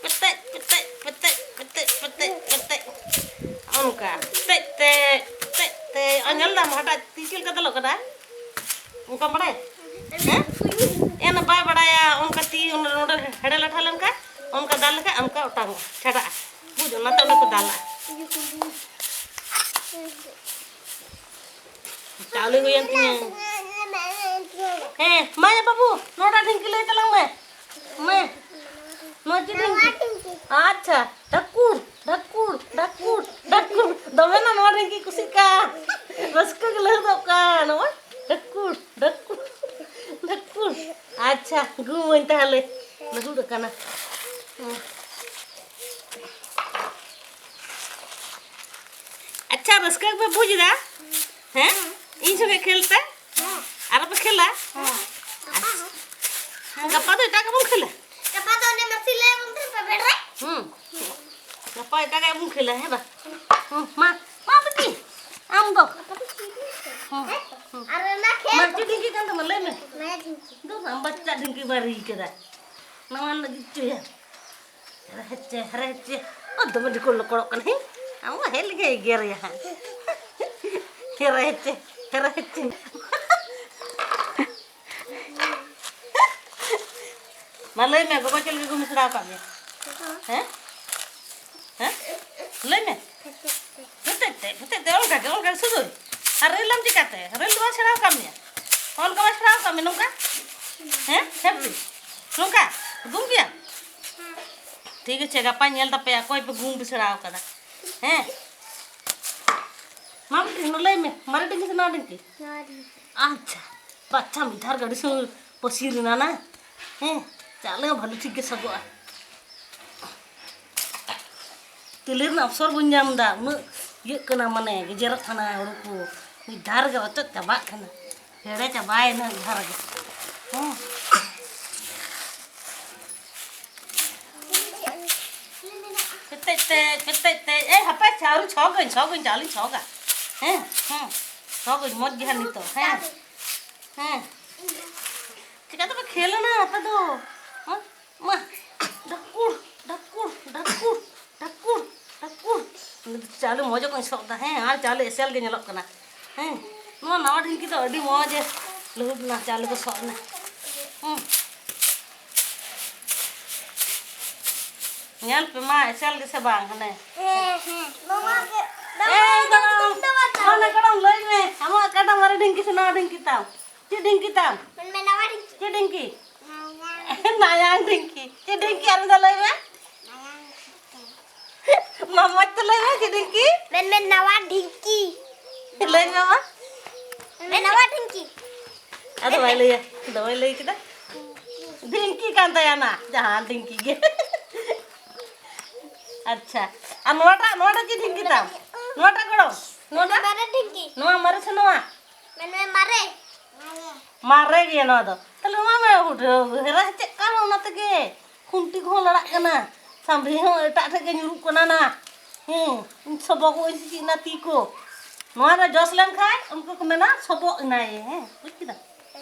ᱯᱮᱛᱮᱡ, ᱯᱮᱛᱮᱡ, ᱯᱮᱛᱮᱡ, ᱯᱮᱛᱮᱡ, ᱯᱮᱛᱮᱡ, ᱯᱮᱛᱮᱡ᱾ ᱚᱱᱠᱟ᱾ ᱯᱮᱛᱮᱡ, ᱯᱮᱛᱮᱡ, ᱯᱮᱛᱮᱡ, ᱯᱮᱛᱮᱡ᱾ ᱚ, ᱧᱮᱞ ᱫᱟᱢ ᱦᱟᱴᱟᱜ ᱛᱤ ᱪᱮᱫ ᱞᱮᱠᱟ ᱫᱟᱞᱚᱜ ᱠᱟᱱᱟ? ᱚᱱᱠᱟᱢ ᱵᱟᱲᱟᱭᱟ? ᱦᱮᱸ? ᱮᱱ ᱵᱟᱭ ᱵᱟᱲᱟᱭᱟ, ᱚᱱᱠᱟ ᱛᱤ ᱱᱚᱰᱮ ᱦᱮᱲᱮ ᱞᱟᱴᱷᱟ ᱞᱮᱱᱠᱷᱟᱱ, ᱚᱱᱠᱟ ᱫᱟᱞ ᱞᱮᱠᱷᱟᱱ ᱚᱱᱠᱟ ᱚᱴᱟᱝᱚᱜᱼᱟ, ᱪᱷᱟᱰᱟᱜᱼᱟ᱾ ᱵᱩᱡᱽ, ᱚᱱᱟᱛᱮ ᱚᱸᱰᱮ ᱠᱚ ᱫᱟᱞᱟ᱾ ᱪᱟᱣᱞᱮ ᱦᱩᱭᱮᱱ ᱛᱤᱧᱟᱹ᱾ ᱦᱮᱸ, ᱢᱟᱭᱟ ᱵᱟᱹᱵᱩ, ᱱᱚᱰᱮ ᱰᱷᱤᱝᱠᱤ ᱞᱟᱹᱭ ᱛᱟᱞᱟᱝ ᱢᱮ᱾ ᱢᱮ᱾ ᱱᱚᱣᱟ ᱪᱮᱫ ᱰᱷᱤᱝᱠᱤ? ᱟᱪᱪᱷᱟ, ᱰᱷᱟᱠᱩᱲ, ᱰᱷᱟᱠᱩᱲ, ᱰᱷᱟᱠᱩᱲ, ᱰᱷᱟᱠᱩᱲ᱾ ᱫᱚᱢᱮ ᱱᱟ ᱱᱚᱣᱟ ᱰᱷᱤᱝᱠᱤ ᱠᱩᱥᱤᱜ ᱠᱟᱱ᱾ ᱨᱟᱹᱥᱠᱟᱹ ᱜᱮ ᱞᱟᱹᱦᱩᱫᱚᱜ ᱠᱟᱱ᱾ ᱱᱚᱣᱟ ᱰᱷᱟᱠᱩᱲ, ᱰᱷᱟᱠᱩᱲ, ᱰᱷᱟᱠᱩᱲ᱾ ᱟᱪᱪᱷᱟ, ᱜᱩᱢᱟᱹᱧ ᱛᱟᱦᱞᱮ᱾ ᱞᱟᱹᱦᱩᱫ ᱟᱠᱟᱱᱟ᱾ ᱦᱮᱸ᱾ ᱨᱟᱹᱥᱠᱟᱹ ᱜᱮᱯᱮ ᱵᱩᱡᱽ ᱮᱫᱟ? ᱦᱮᱸ? ᱤᱧ ᱥᱚᱸᱜᱮ ᱠᱷᱮᱞ ᱯᱮ᱾ ᱟᱨᱚ ᱯᱮ ᱠᱷᱮᱞᱟ? ᱟᱪᱪᱷᱟ᱾ ᱜᱟᱯᱟ ᱫᱚ ᱮᱴᱟᱜ ᱜᱮᱵᱚᱱ ᱠᱷᱮᱞᱟ᱾ ᱜᱟᱯᱟ ᱫᱚ ᱚᱱᱮ ᱢᱟᱹᱥᱤ ᱞᱟᱹᱭ ᱟᱵᱚᱱ ᱛᱟᱦᱮᱸ ᱯᱮ ᱵᱮᱲ ᱨᱮ᱾ ᱦᱩᱸ᱾ ᱜᱟᱯᱟ ᱮᱴᱟᱜᱟᱜ ᱵᱚᱱ ᱠᱷᱮᱞᱟ, ᱦᱮᱸ ᱵᱟ? ᱦᱩᱸ, ᱢᱟ, ᱢᱟ ᱵᱤᱴᱤ, ᱟᱢ ᱫᱚ᱾ ᱦᱩᱸ᱾ ᱟᱨ ᱚᱱᱟ ᱠᱷᱮᱞ ᱢᱟ, ᱪᱮᱫ ᱰᱷᱤᱝᱠᱤ ᱠᱟᱱ ᱛᱟᱢᱟ, ᱞᱟᱹᱭ ᱢᱮ᱾ ᱢᱟᱭᱟ ᱰᱷᱤᱝᱠᱤ᱾ ᱫᱩ, ᱟᱢ ᱵᱟᱪᱪᱟ ᱰᱷᱤᱝᱠᱤ ᱵᱟᱭ ᱨᱤ ᱠᱟᱫᱟ᱾ ᱱᱟᱣᱟ ᱞᱟᱹᱜᱤᱫ ᱪᱚᱭᱟ᱾ ᱦᱮᱨᱮ ᱦᱮᱪᱮ, ᱦᱮᱨᱮ ᱦᱮᱪᱮ᱾ ᱚ, ᱫᱚᱢᱮ ᱰᱷᱤᱠᱚᱲ ᱞᱚᱠᱚᱲᱚᱜ ᱠᱟᱱᱟ, ᱦᱮᱸ? ᱟᱢ ᱢᱟ ᱦᱮᱡ ᱞᱮᱱᱠᱷᱟᱱ ᱮᱜᱮᱨᱮᱭᱟ ᱦᱟᱸᱜ᱾ ᱦᱮᱨᱮ ᱦᱮᱪᱮ, ᱦᱮᱨᱮ ᱦᱮᱪᱮ᱾ ᱢᱟ ᱞᱟᱹᱭ ᱢᱮ, ᱜᱚᱜᱚ ᱪᱮᱫ ᱞᱟᱹᱜᱤᱫ ᱜᱩᱢ ᱥᱮᱬᱟ ᱟᱠᱟᱫ ᱢᱮᱭᱟ? ᱦᱮᱸ? ᱦᱮᱸ? ᱞᱟᱹᱭ ᱢᱮ᱾ ᱯᱷᱮᱴᱮᱡ ᱛᱮ, ᱯᱷᱮᱴᱮᱡ ᱛᱮ, ᱚᱱᱠᱟ ᱜᱮ, ᱚᱱᱠᱟ ᱜᱮ ᱥᱩᱫᱷᱟᱹᱭ᱾ ᱟᱨ ᱨᱤᱞ ᱟᱢ ᱪᱤᱠᱟᱹᱛᱮ? ᱨᱤᱞ ᱫᱚ ᱵᱟᱭ ᱥᱮᱬᱟ ᱟᱠᱟᱫ ᱢᱮᱭᱟ? ᱚᱱᱠᱟ ᱵᱟᱭ ᱥᱮᱬᱟ ᱟᱠᱟᱫ ᱢᱮᱭᱟ ᱱᱚᱝᱠᱟ? ᱦᱮᱸ? ᱦᱮᱸ ᱯᱤ? ᱱᱚᱝᱠᱟ? ᱜᱩᱢ ᱜᱮᱭᱟ? ᱴᱷᱤᱠ ᱟᱪᱷᱮ, ᱜᱟᱯᱟᱧ ᱧᱮᱞ ᱛᱟᱯᱮᱭᱟ ᱚᱠᱚᱭ ᱯᱮ ᱜᱩᱢ ᱯᱮ ᱥᱮᱬᱟ ᱟᱠᱟᱫᱟ᱾ ᱦᱮᱸ? ᱢᱟ ᱵᱤᱴᱤ, ᱱᱚ ᱞᱟᱹᱭ ᱢᱮ, ᱢᱟᱨᱮ ᱰᱷᱤᱝᱠᱤ ᱥᱮ ᱱᱟᱣᱟ ᱰᱷᱤᱝᱠᱤ? ᱱᱟᱣᱟ ᱰᱷᱤᱝᱠᱤ᱾ ᱟᱪᱪᱷᱟ, ᱵᱟᱪᱪᱟ, ᱢᱤᱫ ᱫᱷᱟᱣ ᱜᱟᱹᱰᱤ ᱥᱚᱸᱜᱮ ᱯᱟᱹᱥᱤᱨ ᱮᱱᱟ ᱱᱟ᱾ ᱦᱮᱸ, ᱪᱟᱣᱞᱮ ᱦᱚᱸ ᱵᱷᱟᱞᱤ ᱴᱷᱤᱠ ᱜᱮ ᱥᱟᱜᱚᱜᱼᱟ᱾ ᱛᱮᱞᱮ ᱨᱮᱱᱟᱜ ᱚᱯᱥᱚᱨ ᱵᱟᱹᱧ ᱧᱟᱢ ᱮᱫᱟ, ᱩᱱᱟᱹᱜ ᱤᱭᱟᱹᱜ ᱠᱟᱱᱟ, ᱢᱟᱱᱮ ᱜᱮᱡᱮᱨᱚᱜ ᱠᱟᱱᱟ ᱦᱩᱲᱩ ᱠᱚ, ᱢᱤᱫ ᱫᱷᱟᱣ ᱨᱮᱜᱮ ᱨᱚᱪᱚᱫ ᱪᱟᱵᱟᱜ ᱠᱟᱱᱟ, ᱦᱮᱲᱮ ᱪᱟᱵᱟᱭᱮᱱᱟ ᱢᱤᱫ ᱫᱷᱟᱣ ᱨᱮᱜᱮ᱾ ᱦᱮᱸ᱾ ᱯᱮᱴᱮᱡ ᱛᱮ, ᱯᱮᱴᱮᱡ ᱛᱮ᱾ ᱮ, ᱦᱟᱯᱮ, ᱪᱟᱣᱞᱮ ᱪᱷᱚᱜᱟᱹᱧ, ᱪᱷᱚᱜᱟᱹᱧ, ᱪᱟᱣᱞᱮᱧ ᱪᱷᱚᱜᱟ᱾ ᱦᱮᱸ, ᱦᱮᱸ᱾ ᱪᱷᱚᱜᱟᱹᱧ, ᱢᱚᱡᱽ ᱜᱮ ᱦᱟᱸᱜ ᱱᱤᱛᱚᱜ᱾ ᱦᱮᱸ, ᱦᱮᱸ᱾ ᱪᱤᱠᱟ ᱛᱮᱯᱮ ᱠᱷᱮᱞ ᱮᱱᱟ ᱟᱯᱮ ᱫᱚ? ᱦᱮᱸ? ᱢᱟ, ᱰᱷᱟᱠᱩᱲ, ᱰᱷᱟᱠᱩᱲ, ᱰᱷᱟᱠᱩᱲ, ᱰᱷᱟᱠᱩᱲ, ᱰᱷᱟᱠᱩᱲ᱾ ᱪᱟᱣᱞᱮ ᱢᱚᱡᱽ ᱚᱠᱚᱡ ᱥᱚᱜ ᱮᱫᱟ, ᱦᱮᱸ, ᱟᱨ ᱪᱟᱣᱞᱮ ᱮᱥᱮᱞ ᱜᱮ ᱧᱮᱞᱚᱜ ᱠᱟᱱᱟ᱾ ᱦᱮᱸ, ᱱᱚᱣᱟ ᱱᱟᱣᱟ ᱰᱷᱤᱝᱠᱤ ᱫᱚ ᱟᱹᱰᱤ ᱢᱚᱡᱽ ᱮ ᱞᱟᱹᱦᱩᱫ ᱮᱱᱟ, ᱪᱟᱣᱞᱮ ᱠᱚ ᱥᱚᱜ ᱮᱱᱟ᱾ ᱦᱮᱸ᱾ ᱧᱮᱞ ᱯᱮ ᱢᱟ, ᱮᱥᱮᱞ ᱜᱮᱥᱮ ᱵᱟᱝ? ᱦᱟᱱᱮ᱾ ᱦᱮᱸ, ᱦᱮᱸ᱾ ᱱᱚᱣᱟ ᱜᱮ, ᱮ, ᱱᱚᱣᱟ ᱫᱟᱫᱟ, ᱫᱚ ᱵᱟᱝ ᱢᱟᱱᱮ ᱠᱟᱱᱟ᱾ ᱠᱟᱱᱟ, ᱞᱟᱹᱭ ᱢᱮ, ᱟᱢᱟᱜ ᱚᱠᱟᱴᱟᱜ ᱢᱟᱨᱮ ᱰᱷᱤᱝᱠᱤ ᱥᱮ ᱱᱟᱣᱟ ᱰᱷᱤᱝᱠᱤ ᱛᱟᱢ? ᱪᱮᱫ ᱰᱷᱤᱝᱠᱤ ᱛᱟᱢ? ᱢᱮᱱ ᱢᱮ, ᱱᱟᱣᱟ ᱰᱷᱤᱝᱠᱤ᱾ ᱪᱮᱫ ᱰᱷᱤᱝᱠᱤ? ᱱᱟᱣᱟ᱾ ᱱᱟᱭᱟᱝ ᱰᱷᱤᱝᱠᱤ᱾ ᱪᱮᱫ ᱰᱷᱤᱝᱠᱤ ᱟᱨ ᱢᱤᱫ ᱫᱷᱟᱣ ᱞᱟᱹᱭ ᱢᱮ᱾ ᱱᱟᱭᱟᱝ ᱰᱷᱤᱝᱠᱤ᱾ ᱢᱟ ᱢᱚᱡᱽ ᱛᱮ ᱞᱟᱹᱭ ᱢᱮ, ᱪᱮᱫ ᱰᱷᱤᱝᱠᱤ? ᱢᱮᱱ ᱢᱮ, ᱱᱟᱣᱟ ᱰᱷᱤᱝᱠᱤ᱾ ᱞᱟᱹᱭ ᱢᱮ ᱢᱟ᱾ ᱢᱮᱱ ᱢᱮ, ᱱᱟᱣᱟ ᱰᱷᱤᱝᱠᱤ᱾ ᱟᱫᱚ ᱵᱟᱭ ᱞᱟᱹᱭᱟ, ᱟᱫᱚ ᱵᱟᱭ ᱞᱟᱹᱭ ᱠᱮᱫᱟ᱾ ᱰᱷᱤᱝᱠᱤ ᱠᱟᱱ ᱛᱟᱭᱟ ᱱᱟ, ᱡᱟᱦᱟᱸ ᱰᱷᱤᱝᱠᱤ ᱜᱮ᱾ ᱟᱪᱪᱷᱟ, ᱟᱨ ᱱᱚᱣᱟᱴᱟᱜ, ᱱᱚᱣᱟᱴᱟᱜ ᱪᱮᱫ ᱰᱷᱤᱝᱠᱤ ᱛᱟᱢ? ᱱᱚᱣᱟᱴᱟᱜ ᱜᱚᱲᱚ? ᱱᱚᱣᱟ ᱫᱚ? ᱢᱟᱨᱮ ᱰᱷᱤᱝᱠᱤ᱾ ᱱᱚᱣᱟ ᱢᱟᱨᱮ ᱥᱮ ᱱᱚᱣᱟ? ᱢᱮᱱᱢᱮ ᱢᱟᱨᱮ᱾ ᱢᱟᱨᱮ ᱜᱮᱭᱟ ᱱᱚᱣᱟ ᱫᱚ᱾ ᱛᱟᱦᱞᱮ ᱱᱚᱣᱟ ᱢᱮ ᱩᱰᱷᱟᱹᱣ ᱦᱮᱨᱟ ᱪᱮᱫ ᱠᱟᱱ ᱚᱱᱟ ᱛᱮᱜᱮ ᱠᱷᱩᱱᱴᱤ ᱠᱚᱦᱚᱸ ᱞᱟᱲᱟᱜ ᱠᱟᱱᱟ, ᱥᱟᱢᱵᱷᱤ ᱦᱚᱸ ᱮᱴᱟᱜ ᱴᱷᱮᱡ ᱜᱮ ᱧᱩᱨᱩᱜ ᱠᱟᱱᱟ ᱱᱟ᱾ ᱦᱮᱸ, ᱤᱧ ᱥᱚᱵᱚᱜᱚᱜ ᱤᱧ ᱥᱮ ᱪᱮᱫ ᱱᱟ ᱛᱤ ᱠᱚ᱾ ᱱᱚᱣᱟ ᱨᱮ ᱡᱚᱥ ᱞᱮᱱᱠᱷᱟᱱ ᱩᱱᱠᱩ ᱠᱚ ᱢᱮᱱᱟ ᱥᱚᱵᱚᱜ ᱮᱱᱟᱭ᱾ ᱦᱮᱸ, ᱵᱩᱡ ᱠᱮᱫᱟ?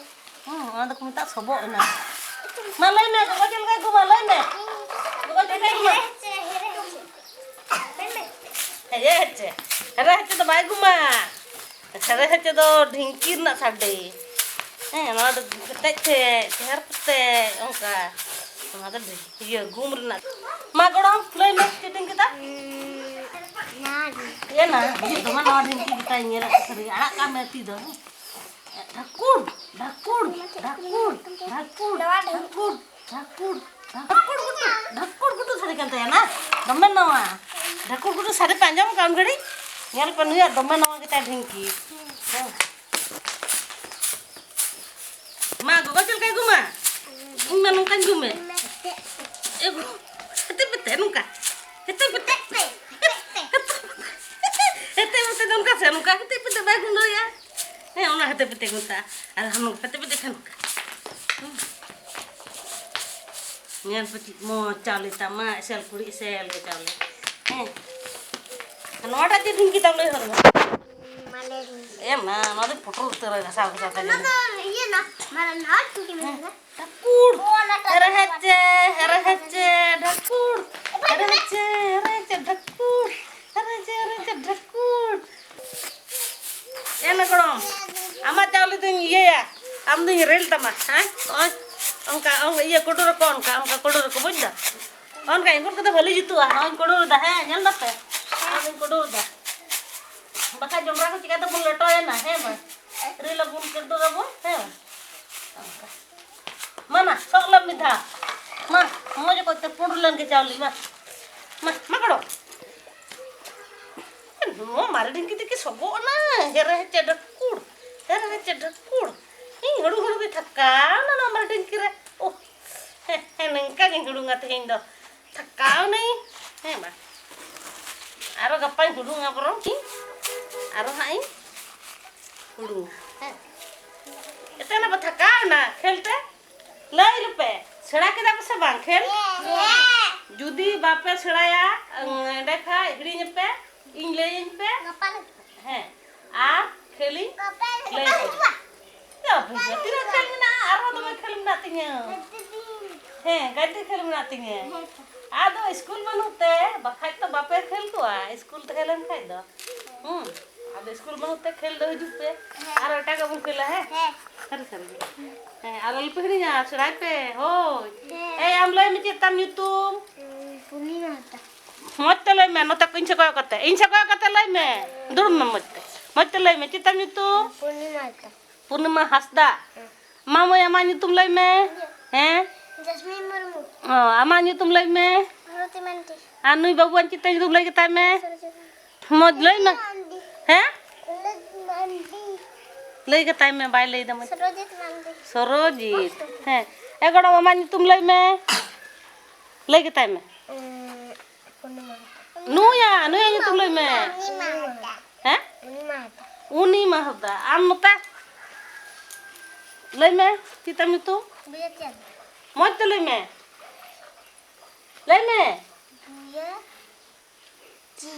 ᱦᱮᱸ, ᱚᱱᱟ ᱫᱚᱠᱚ ᱢᱮᱛᱟᱜᱼᱟ ᱥᱚᱵᱚᱜ ᱮᱱᱟ᱾ ᱢᱟ ᱞᱟᱹᱭ ᱢᱮ, ᱜᱚᱜᱚ ᱪᱮᱫ ᱞᱮᱠᱟᱭ ᱜᱩᱢᱟ? ᱞᱟᱹᱭ ᱢᱮ᱾ ᱜᱚᱜᱚ ᱪᱮᱫ ᱞᱮᱠᱟᱭ ᱜᱩᱢᱟ? ᱦᱮᱨᱮ ᱦᱮᱪᱮ᱾ ᱦᱮᱨᱮ ᱦᱮᱪᱮ ᱫᱚ ᱵᱟᱭ ᱜᱩᱢᱟ᱾ ᱦᱮᱨᱮ ᱦᱮᱪᱮ ᱫᱚ ᱰᱷᱤᱝᱠᱤ ᱨᱮᱱᱟᱜ ᱥᱟᱰᱮ᱾ ᱦᱮᱸ, ᱱᱚᱣᱟ ᱫᱚ ᱯᱮᱴᱮᱡ ᱛᱮ, ᱪᱮᱦᱟᱨ ᱠᱟᱛᱮ ᱚᱱᱠᱟ᱾ ᱚᱱᱟ ᱫᱚ ᱰᱷᱤᱝ-, ᱤᱭᱟᱹ, ᱜᱩᱢ ᱨᱮᱱᱟᱜ᱾ ᱢᱟ ᱜᱚᱲᱚᱢ, ᱞᱟᱹᱭ ᱢᱮ, ᱪᱮᱫ ᱰᱷᱤᱝᱠᱤ ᱛᱟᱢ? ᱱᱚᱣᱟ ᱰᱷᱤᱝᱠᱤ᱾ ᱮ ᱱᱟ, ᱤᱭᱟᱹ ᱫᱚᱢᱮ ᱱᱟᱣᱟ ᱰᱷᱤᱝᱠᱤ ᱜᱮᱛᱟᱭ ᱧᱮᱞ ᱟᱠᱟᱫ ᱥᱟᱹᱨᱤ᱾ ᱟᱲᱟᱜ ᱠᱟᱜ ᱢᱮ ᱛᱤ ᱫᱚ, ᱦᱮᱸ᱾ ᱰᱷᱟᱠᱩᱲ, ᱰᱷᱟᱠᱩᱲ, ᱰᱷᱟᱠᱩᱲ, ᱰᱷᱟᱠᱩᱲ, ᱰᱷᱟᱠᱩᱲ, ᱰᱷᱟᱠᱩᱲ ᱜᱩᱴᱩ, ᱰᱷᱟᱠᱩᱲ ᱜᱩᱴᱩ ᱥᱟᱰᱮ ᱠᱟᱱ ᱛᱟᱭᱟ ᱱᱟ᱾ ᱫᱚᱢᱮ ᱱᱟᱣᱟ᱾ ᱰᱷᱟᱠᱩᱲ ᱜᱩᱴᱩ ᱥᱟᱰᱮ ᱯᱮ ᱟᱸᱡᱚᱢ ᱠᱟᱜ ᱩᱱ ᱜᱷᱟᱹᱲᱤᱡ? ᱧᱮᱞ ᱯᱮ ᱱᱩᱭᱟᱜ ᱫᱚᱢᱮ ᱱᱟᱣᱟ ᱜᱮᱛᱟᱭ ᱰᱷᱤᱝᱠᱤ᱾ ᱦᱮᱸ᱾ ᱢᱟ, ᱜᱚᱜᱚ ᱪᱮᱫ ᱞᱮᱠᱟᱭ ᱜᱩᱢᱟ? ᱤᱧ ᱢᱟ ᱱᱚᱝᱠᱟᱧ ᱜᱩᱢᱮ᱾ ᱮ ᱜᱚ-, ᱦᱮᱛᱮ ᱯᱮᱛᱮ ᱱᱚᱝᱠᱟ᱾ ᱦᱮᱛᱮ ᱯᱮᱛᱮ᱾ ᱦᱮᱛᱮ ᱯᱮᱛᱮ ᱫᱚ ᱱᱚᱝᱠᱟ ᱥᱮ ᱱᱚᱝᱠᱟ᱾ ᱦᱮᱛᱮ ᱯᱮᱛᱮ ᱵᱟᱭ ᱜᱩᱢ ᱫᱟᱲᱮᱭᱟᱜᱼᱟ᱾ ᱦᱮᱸ, ᱚᱱᱟ ᱦᱮᱛᱮ ᱯᱮᱛᱮ ᱠᱚ ᱢᱮᱛᱟᱜᱼᱟ᱾ ᱟᱨ ᱦᱟᱱᱟ ᱱᱚᱝᱠᱟ ᱦᱮᱛᱮ ᱯᱮᱛᱮ ᱠᱷᱟᱱ ᱱᱚᱝᱠᱟ᱾ ᱦᱮᱸ᱾ ᱧᱮᱞ ᱯᱮ ᱪᱮᱫ ᱢᱚᱡᱽ ᱪᱟᱣᱞᱮ ᱛᱟᱢᱟ, ᱮᱥᱮᱞ ᱠᱩᱲᱤ ᱮᱥᱮᱞ ᱜᱮ ᱪᱟᱣᱞᱮ᱾ ᱦᱮᱸ᱾ ᱟᱨ ᱱᱚᱣᱟᱴᱟᱜ ᱪᱮᱫ ᱰᱷᱤᱝᱠᱤ ᱛᱟᱢ ᱞᱟᱹᱭ ᱦᱚᱫ ᱢᱮ? ᱢᱟᱞᱮ ᱰᱷᱤᱝᱠᱤ᱾ ᱮ ᱢᱟ, ᱱᱚᱣᱟ ᱫᱚ ᱯᱚᱴᱚᱨ ᱩᱛᱟᱹᱨ ᱜᱷᱟᱥᱟᱣ ᱜᱷᱟᱥᱟᱣ ᱛᱮ ᱚᱱᱟ ᱡᱚᱢ᱾ ᱫᱚ ᱤᱭᱟᱹ ᱱᱟ, ᱢᱟᱱᱮ ᱱᱟᱴ ᱰᱷᱤᱝᱠᱤ ᱢᱮᱱᱟᱜᱼᱟ᱾ ᱰᱷᱟᱠᱩᱲ᱾ ᱚ, ᱚᱱᱟᱴᱟᱜ ᱦᱮᱨᱮ ᱫᱚ ᱦᱮᱪᱮ, ᱦᱮᱨᱮ ᱦᱮᱪᱮ, ᱰᱷᱟᱠᱩᱲ᱾ ᱦᱮᱨᱮ ᱦᱮᱪᱮ, ᱦᱮᱨᱮ ᱦᱮᱪᱮ, ᱰᱷᱟᱠᱩᱲ᱾ ᱦᱮᱨᱮ ᱦᱮᱪᱮ, ᱦᱮᱨᱮ ᱦᱮᱪᱮ, ᱰᱷᱟᱠᱩᱲ᱾ ᱮ ᱱᱟ ᱜᱚᱲᱚᱢ, ᱟᱢᱟᱜ ᱪᱟᱣᱞᱮ ᱫᱚᱧ ᱤᱭᱟᱹᱭᱟ, ᱟᱢ ᱫᱚᱧ ᱨᱮᱞ ᱛᱟᱢᱟ, ᱦᱮᱸ? ᱱᱚᱜᱼᱚᱭ ᱚᱱᱠᱟ, ᱚᱱᱠᱟ ᱤᱭᱟᱹ ᱠᱚᱰᱚᱨ ᱟᱠᱚ, ᱚᱱᱠᱟ, ᱚᱱᱠᱟ ᱠᱚᱰᱚᱨ ᱟᱠᱚ, ᱵᱩᱡᱽ ᱫᱟ? ᱚᱱᱠᱟ ᱮᱸᱜᱚᱞ ᱠᱟᱛᱮ ᱵᱷᱟᱹᱞᱤ ᱡᱩᱛᱩᱜᱼᱟ᱾ ᱱᱚᱜᱼᱚᱭ ᱠᱚᱰᱚᱨ ᱮᱫᱟ, ᱦᱮᱸ, ᱧᱮᱞ ᱫᱟᱯᱮ? ᱱᱚᱜᱼᱚᱭ ᱠᱚᱰᱚᱨ ᱮᱫᱟ᱾ ᱵᱟᱠᱷᱟᱡ ᱡᱚᱵᱽᱨᱟ ᱠᱚ ᱪᱤᱠᱟᱹ ᱛᱮᱵᱚᱱ ᱞᱮᱴᱚᱭᱟ ᱱᱟ, ᱦᱮᱸ ᱵᱟᱝ? ᱨᱮᱞ ᱟᱵᱚᱱ, ᱠᱮᱫ ᱫᱚ ᱟᱵᱚᱱ, ᱦᱮᱸ ᱵᱟᱝ? ᱚᱱᱠᱟ᱾ ᱢᱟ ᱱᱟ, ᱥᱚᱜ ᱞᱮᱢ ᱢᱤᱫ ᱫᱷᱟᱣ᱾ ᱢᱟ, ᱢᱚᱡᱽ ᱚᱠᱚᱡ ᱛᱮ ᱯᱩᱸᱰ ᱞᱮᱱ ᱜᱮ ᱪᱟᱣᱞᱮ, ᱢᱟ᱾ ᱢᱟ, ᱢᱟ ᱜᱚᱲᱚ᱾ ᱱᱚᱣᱟ ᱢᱟᱨᱮ ᱰᱷᱤᱝᱠᱤ ᱛᱮᱠᱤ ᱥᱚᱜᱚᱜ ᱮᱱᱟ? ᱦᱮᱨᱮ ᱦᱮᱪᱮ ᱰᱷᱟᱹᱠᱩᱲ, ᱦᱮᱨᱮ ᱦᱮᱪᱮ ᱰᱷᱟᱹᱠᱩᱲ᱾ ᱤᱧ ᱦᱩᱲᱩ ᱦᱩᱲᱩ ᱜᱮ ᱛᱷᱟᱠᱟᱣ ᱮᱱᱟ ᱱᱚᱣᱟ ᱢᱟᱨᱮ ᱰᱷᱤᱝᱠᱤ ᱨᱮ᱾ ᱳᱦ, ᱦᱮᱸ, ᱦᱮᱸ, ᱱᱤᱝᱠᱟ ᱜᱤᱧ ᱦᱩᱲᱩᱝᱟ ᱛᱮᱦᱮᱧ ᱫᱚ᱾ ᱛᱷᱟᱠᱟᱣ ᱮᱱᱟᱹᱧ᱾ ᱦᱮᱸ ᱢᱟ᱾ ᱟᱨᱚ ᱜᱟᱯᱟᱧ ᱦᱩᱲᱩᱝᱟ ᱵᱚᱨᱚᱝ᱾ ᱟᱨᱚ ᱦᱟᱸᱜ ᱤᱧ ᱦᱩᱲᱩ᱾ ᱮᱛᱮ ᱚᱱᱟ ᱵᱚ ᱛᱷᱟᱠᱟᱣ ᱮᱱᱟ ᱠᱷᱮᱞ ᱛᱮ᱾ ᱞᱟᱹᱭ ᱨᱮᱯᱮ, ᱥᱮᱬᱟ ᱠᱮᱫᱟ ᱯᱮ ᱥᱮ ᱵᱟᱝ ᱠᱷᱮᱞ? ᱡᱩᱫᱤ ᱵᱟᱯᱮ ᱥᱮᱬᱟᱭᱟ, ᱮᱸᱰᱮ ᱠᱷᱟᱡ ᱦᱤᱲᱤᱧ ᱟᱯᱮ, ᱤᱧ ᱞᱟᱹᱭᱟᱹᱧ ᱯᱮ᱾ ᱦᱮᱸ, ᱟᱨ ᱠᱷᱮᱞᱤᱧ ᱞᱟᱹᱭ ᱟᱯᱮ᱾ ᱪᱚ, ᱵᱷᱟᱹᱭ, ᱛᱤᱱᱟᱹᱜ ᱠᱷᱮᱞ ᱢᱮᱱᱟᱜᱼᱟ? ᱟᱨᱦᱚᱸ ᱫᱚᱢᱮ ᱠᱷᱮᱞ ᱢᱮᱱᱟᱜ ᱛᱤᱧᱟᱹ᱾ ᱦᱮᱸ, ᱜᱟᱛᱮ ᱠᱷᱮᱞ ᱢᱮᱱᱟᱜ ᱛᱤᱧᱟᱹ᱾ ᱟᱫᱚ ᱥᱠᱩᱞ ᱵᱟᱹᱱᱩᱜ ᱛᱮ, ᱵᱟᱠᱷᱟᱡ ᱛᱚ ᱵᱟᱯᱮ ᱠᱷᱮᱞ ᱠᱚᱜᱼᱟ, ᱥᱠᱩᱞ ᱛᱟᱦᱮᱸ ᱞᱮᱱ ᱠᱷᱟᱡ ᱫᱚ᱾ ᱦᱩᱸ, ᱟᱫᱚ ᱥᱠᱩᱞ ᱵᱟᱹᱱᱩᱜ ᱛᱮ ᱠᱷᱮᱞ ᱫᱚ ᱦᱤᱡᱩᱜ ᱯᱮ᱾ ᱟᱨ ᱮᱴᱟᱜᱟᱜ ᱵᱚᱱ ᱠᱷᱮᱞᱟ, ᱦᱮᱸ? ᱦᱮᱸ᱾ ᱥᱟᱹᱨᱤ ᱥᱟᱹᱨᱤ ᱜᱮ᱾ ᱦᱮᱸ, ᱟᱨ ᱟᱞᱚᱯᱮ ᱦᱤᱲᱤᱧᱟ, ᱥᱮᱬᱟᱭ ᱯᱮ, ᱦᱳᱭ᱾ ᱦᱮᱸ᱾ ᱮᱭ, ᱟᱢ ᱞᱟᱹᱭ ᱢᱮ, ᱪᱮᱫ ᱛᱟᱢ ᱧᱩᱛᱩᱢ? ᱩᱸ, ᱯᱩᱨᱱᱤᱢᱟ ᱦᱟᱸᱥᱫᱟ᱾ ᱢᱚᱡᱽ ᱛᱮ ᱞᱟᱹᱭ ᱢᱮ, ᱱᱚᱛᱮ ᱠᱚ ᱤᱧ ᱥᱮᱫ ᱠᱚᱭᱚᱜ ᱠᱟᱛᱮ, ᱤᱧ ᱥᱮᱫ ᱠᱚᱭᱚᱜ ᱠᱟᱛᱮ ᱞᱟᱹᱭ ᱢᱮ᱾ ᱫᱩᱲᱩᱵ ᱢᱮ ᱢᱚᱡᱽ ᱛᱮ᱾ ᱢᱚᱡᱽ ᱛᱮ ᱞᱟᱹᱭ ᱢᱮ, ᱪᱮᱫ ᱛᱟᱢ ᱧᱩᱛᱩᱢ? ᱯᱩᱨᱱᱤᱢᱟ ᱦᱟᱸᱥᱫᱟ᱾ ᱯᱩᱨᱱᱤᱢᱟ ᱦᱟᱸᱥᱫᱟ᱾ ᱦᱮᱸ᱾ ᱢᱟ ᱢᱟᱹᱭ, ᱟᱢᱟᱜ ᱧᱩᱛᱩᱢ ᱞᱟᱹᱭ ᱢᱮ᱾ ᱦᱮᱸ? ᱡᱟᱥᱢᱤᱱ ᱢᱩᱨᱢᱩ᱾ ᱚ, ᱟᱢᱟᱜ ᱧᱩᱛᱩᱢ ᱞᱟᱹᱭ ᱢᱮ᱾ ᱵᱷᱟᱨᱚᱛᱤ ᱢᱟᱱᱰᱤ᱾ ᱟᱨ ᱱᱩᱭ ᱵᱟᱹᱵᱩᱣᱟᱜ ᱪᱮᱫ ᱛᱟᱭ ᱧᱩᱛᱩᱢ ᱞᱟᱹᱭ ᱜᱮᱛᱟᱭ ᱢᱮ? ᱥᱩᱨᱡᱤᱛ ᱢᱟᱱᱰᱤ᱾ ᱢᱚᱡᱽ ᱞᱟᱹᱭ ᱢᱮ᱾ ᱢᱟᱱᱰᱤ᱾ ᱦᱮᱸ? ᱥᱩᱨᱡᱤᱛ ᱢᱟᱱᱰᱤ᱾ ᱞᱟᱹᱭ ᱜᱮᱛᱟᱭ ᱢᱮ, ᱵᱟᱭ ᱞᱟᱹᱭ ᱫᱟ ᱢᱚᱡᱽ᱾ ᱥᱩᱨᱡᱤᱛ ᱢᱟᱱᱰᱤ᱾ ᱥᱚᱨᱚᱡᱤᱛ᱾ ᱦᱮᱸ᱾ ᱮ ᱜᱚᱲᱚᱢ, ᱟᱢᱟᱜ ᱧᱩᱛᱩᱢ ᱞᱟᱹᱭ ᱢᱮ᱾ ᱞᱟᱹᱭ ᱜᱮᱛᱟᱭ ᱢᱮ᱾ ᱩᱸ, ᱯᱩᱨᱱᱤᱢᱟ ᱦᱟᱸᱥᱫᱟ᱾ ᱱᱩᱭᱟ, ᱱᱩᱭᱟᱜ ᱧᱩᱛᱩᱢ ᱞᱟᱹᱭ ᱢᱮ᱾ ᱯᱩᱨᱱᱤᱢᱟ ᱦᱟᱸᱥᱫᱟ᱾ ᱦᱮᱸ? ᱯᱩᱨᱱᱤᱢᱟ ᱦᱟᱸᱥᱫᱟ᱾ ᱩᱱᱤ ᱢᱟ ᱦᱟᱸᱥᱫᱟ᱾ ᱟᱢ ᱱᱚᱛᱮ᱾ ᱞᱟᱹᱭ ᱢᱮ, ᱪᱮᱫ ᱛᱟᱢ ᱧᱩᱛᱩᱢ? ᱵᱤᱭᱟᱪᱟᱸᱫ᱾ ᱢᱚᱡᱽ ᱛᱮ ᱞᱟᱹᱭ ᱢᱮ᱾ ᱞᱟᱹᱭ ᱢᱮ᱾ ᱵᱤᱭᱟᱪᱤ᱾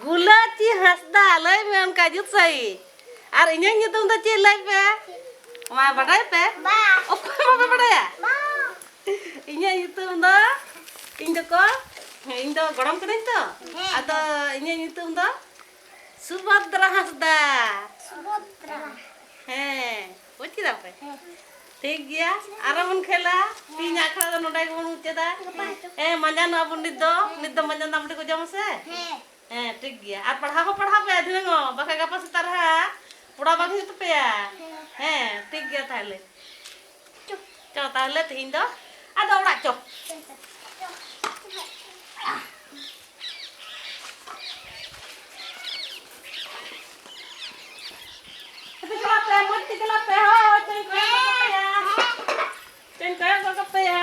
ᱜᱩᱞᱟᱹᱪᱤ ᱦᱟᱸᱥᱫᱟ, ᱞᱟᱹᱭ ᱢᱮ ᱚᱱᱠᱟ ᱡᱩᱛ ᱥᱟᱺᱦᱤᱡ᱾ ᱟᱨ ᱤᱧᱟᱹᱜ ᱧᱩᱛᱩᱢ ᱫᱚ ᱪᱮᱫ ᱞᱟᱹᱭ ᱯᱮ? ᱢᱟ, ᱵᱟᱰᱟᱭ ᱯᱮ? ᱵᱟ᱾ ᱚᱠᱚᱭ ᱵᱟᱯᱮ ᱵᱟᱰᱟᱭᱟ? ᱵᱟ᱾ ᱤᱧᱟᱹᱜ ᱧᱩᱛᱩᱢ ᱫᱚ, ᱤᱧ ᱫᱚᱠᱚ, ᱤᱧ ᱫᱚ ᱜᱚᱲᱚᱢ ᱠᱟᱹᱱᱟᱹᱧ ᱛᱚ᱾ ᱦᱮᱸ᱾ ᱟᱫᱚ ᱤᱧᱟᱹᱜ ᱧᱩᱛᱩᱢ ᱫᱚ ᱥᱩᱵᱷᱚᱫᱨᱟ ᱦᱟᱸᱥᱫᱟ᱾ ᱥᱩᱵᱷᱚᱫᱨᱟ᱾ ᱦᱮᱸ, ᱵᱩᱡᱽ ᱠᱮᱫᱟ ᱯᱮ? ᱦᱮᱸ᱾ ᱴᱷᱤᱠ ᱜᱮᱭᱟ, ᱟᱨᱚ ᱵᱚᱱ ᱠᱷᱮᱞᱟ᱾ ᱛᱮᱦᱮᱧᱟᱜ ᱟᱠᱷᱲᱟ ᱫᱚ ᱱᱚᱰᱮ ᱜᱮᱵᱚᱱ ᱢᱩᱪᱟᱹᱫᱟ᱾ ᱦᱮᱸ᱾ ᱦᱮᱸ, ᱢᱟᱸᱡᱟᱱᱚᱜ ᱟᱵᱚᱱ ᱱᱤᱛ ᱫᱚ᱾ ᱱᱤᱛ ᱫᱚ ᱢᱟᱸᱡᱟᱱ ᱫᱟᱜ ᱢᱟᱹᱰᱤ ᱠᱚ ᱡᱚᱢᱟ ᱥᱮ? ᱦᱮᱸ᱾ ᱦᱮᱸ, ᱴᱷᱤᱠ ᱜᱮᱭᱟ᱾ ᱟᱨ ᱯᱟᱲᱦᱟᱣ ᱦᱚᱸ ᱯᱟᱲᱦᱟᱣ ᱯᱮ ᱫᱷᱤᱱᱟᱹᱝ ᱦᱚᱸ, ᱵᱟᱠᱷᱟᱡ ᱜᱟᱯᱟ ᱥᱮᱛᱟᱜ ᱨᱮ ᱦᱟᱸᱜ ᱯᱚᱲᱟ ᱵᱟᱝ ᱦᱩᱭᱩᱜ ᱛᱟᱯᱮᱭᱟ᱾ ᱦᱮᱸ᱾ ᱦᱮᱸ, ᱴᱷᱤᱠ ᱜᱮᱭᱟ ᱛᱟᱦᱞᱮ᱾ ᱪᱚ ᱛᱟᱦᱞᱮ ᱛᱮᱦᱮᱧ ᱫᱚ ᱟᱫᱚ ᱚᱲᱟᱜ ᱪᱚ᱾ ᱟᱯᱮ ᱪᱟᱞᱟᱜ ᱯᱮ, ᱢᱚᱡᱽ ᱛᱮ ᱪᱟᱞᱟᱜ ᱯᱮ, ᱦᱳᱭ, ᱪᱚᱧ ᱠᱚᱭᱚᱜ ᱜᱚᱫ ᱠᱟᱯᱮᱭᱟ᱾ ᱪᱚᱧ ᱠᱚᱭᱚᱜ ᱜᱚᱫ ᱠᱟᱯᱮᱭᱟ᱾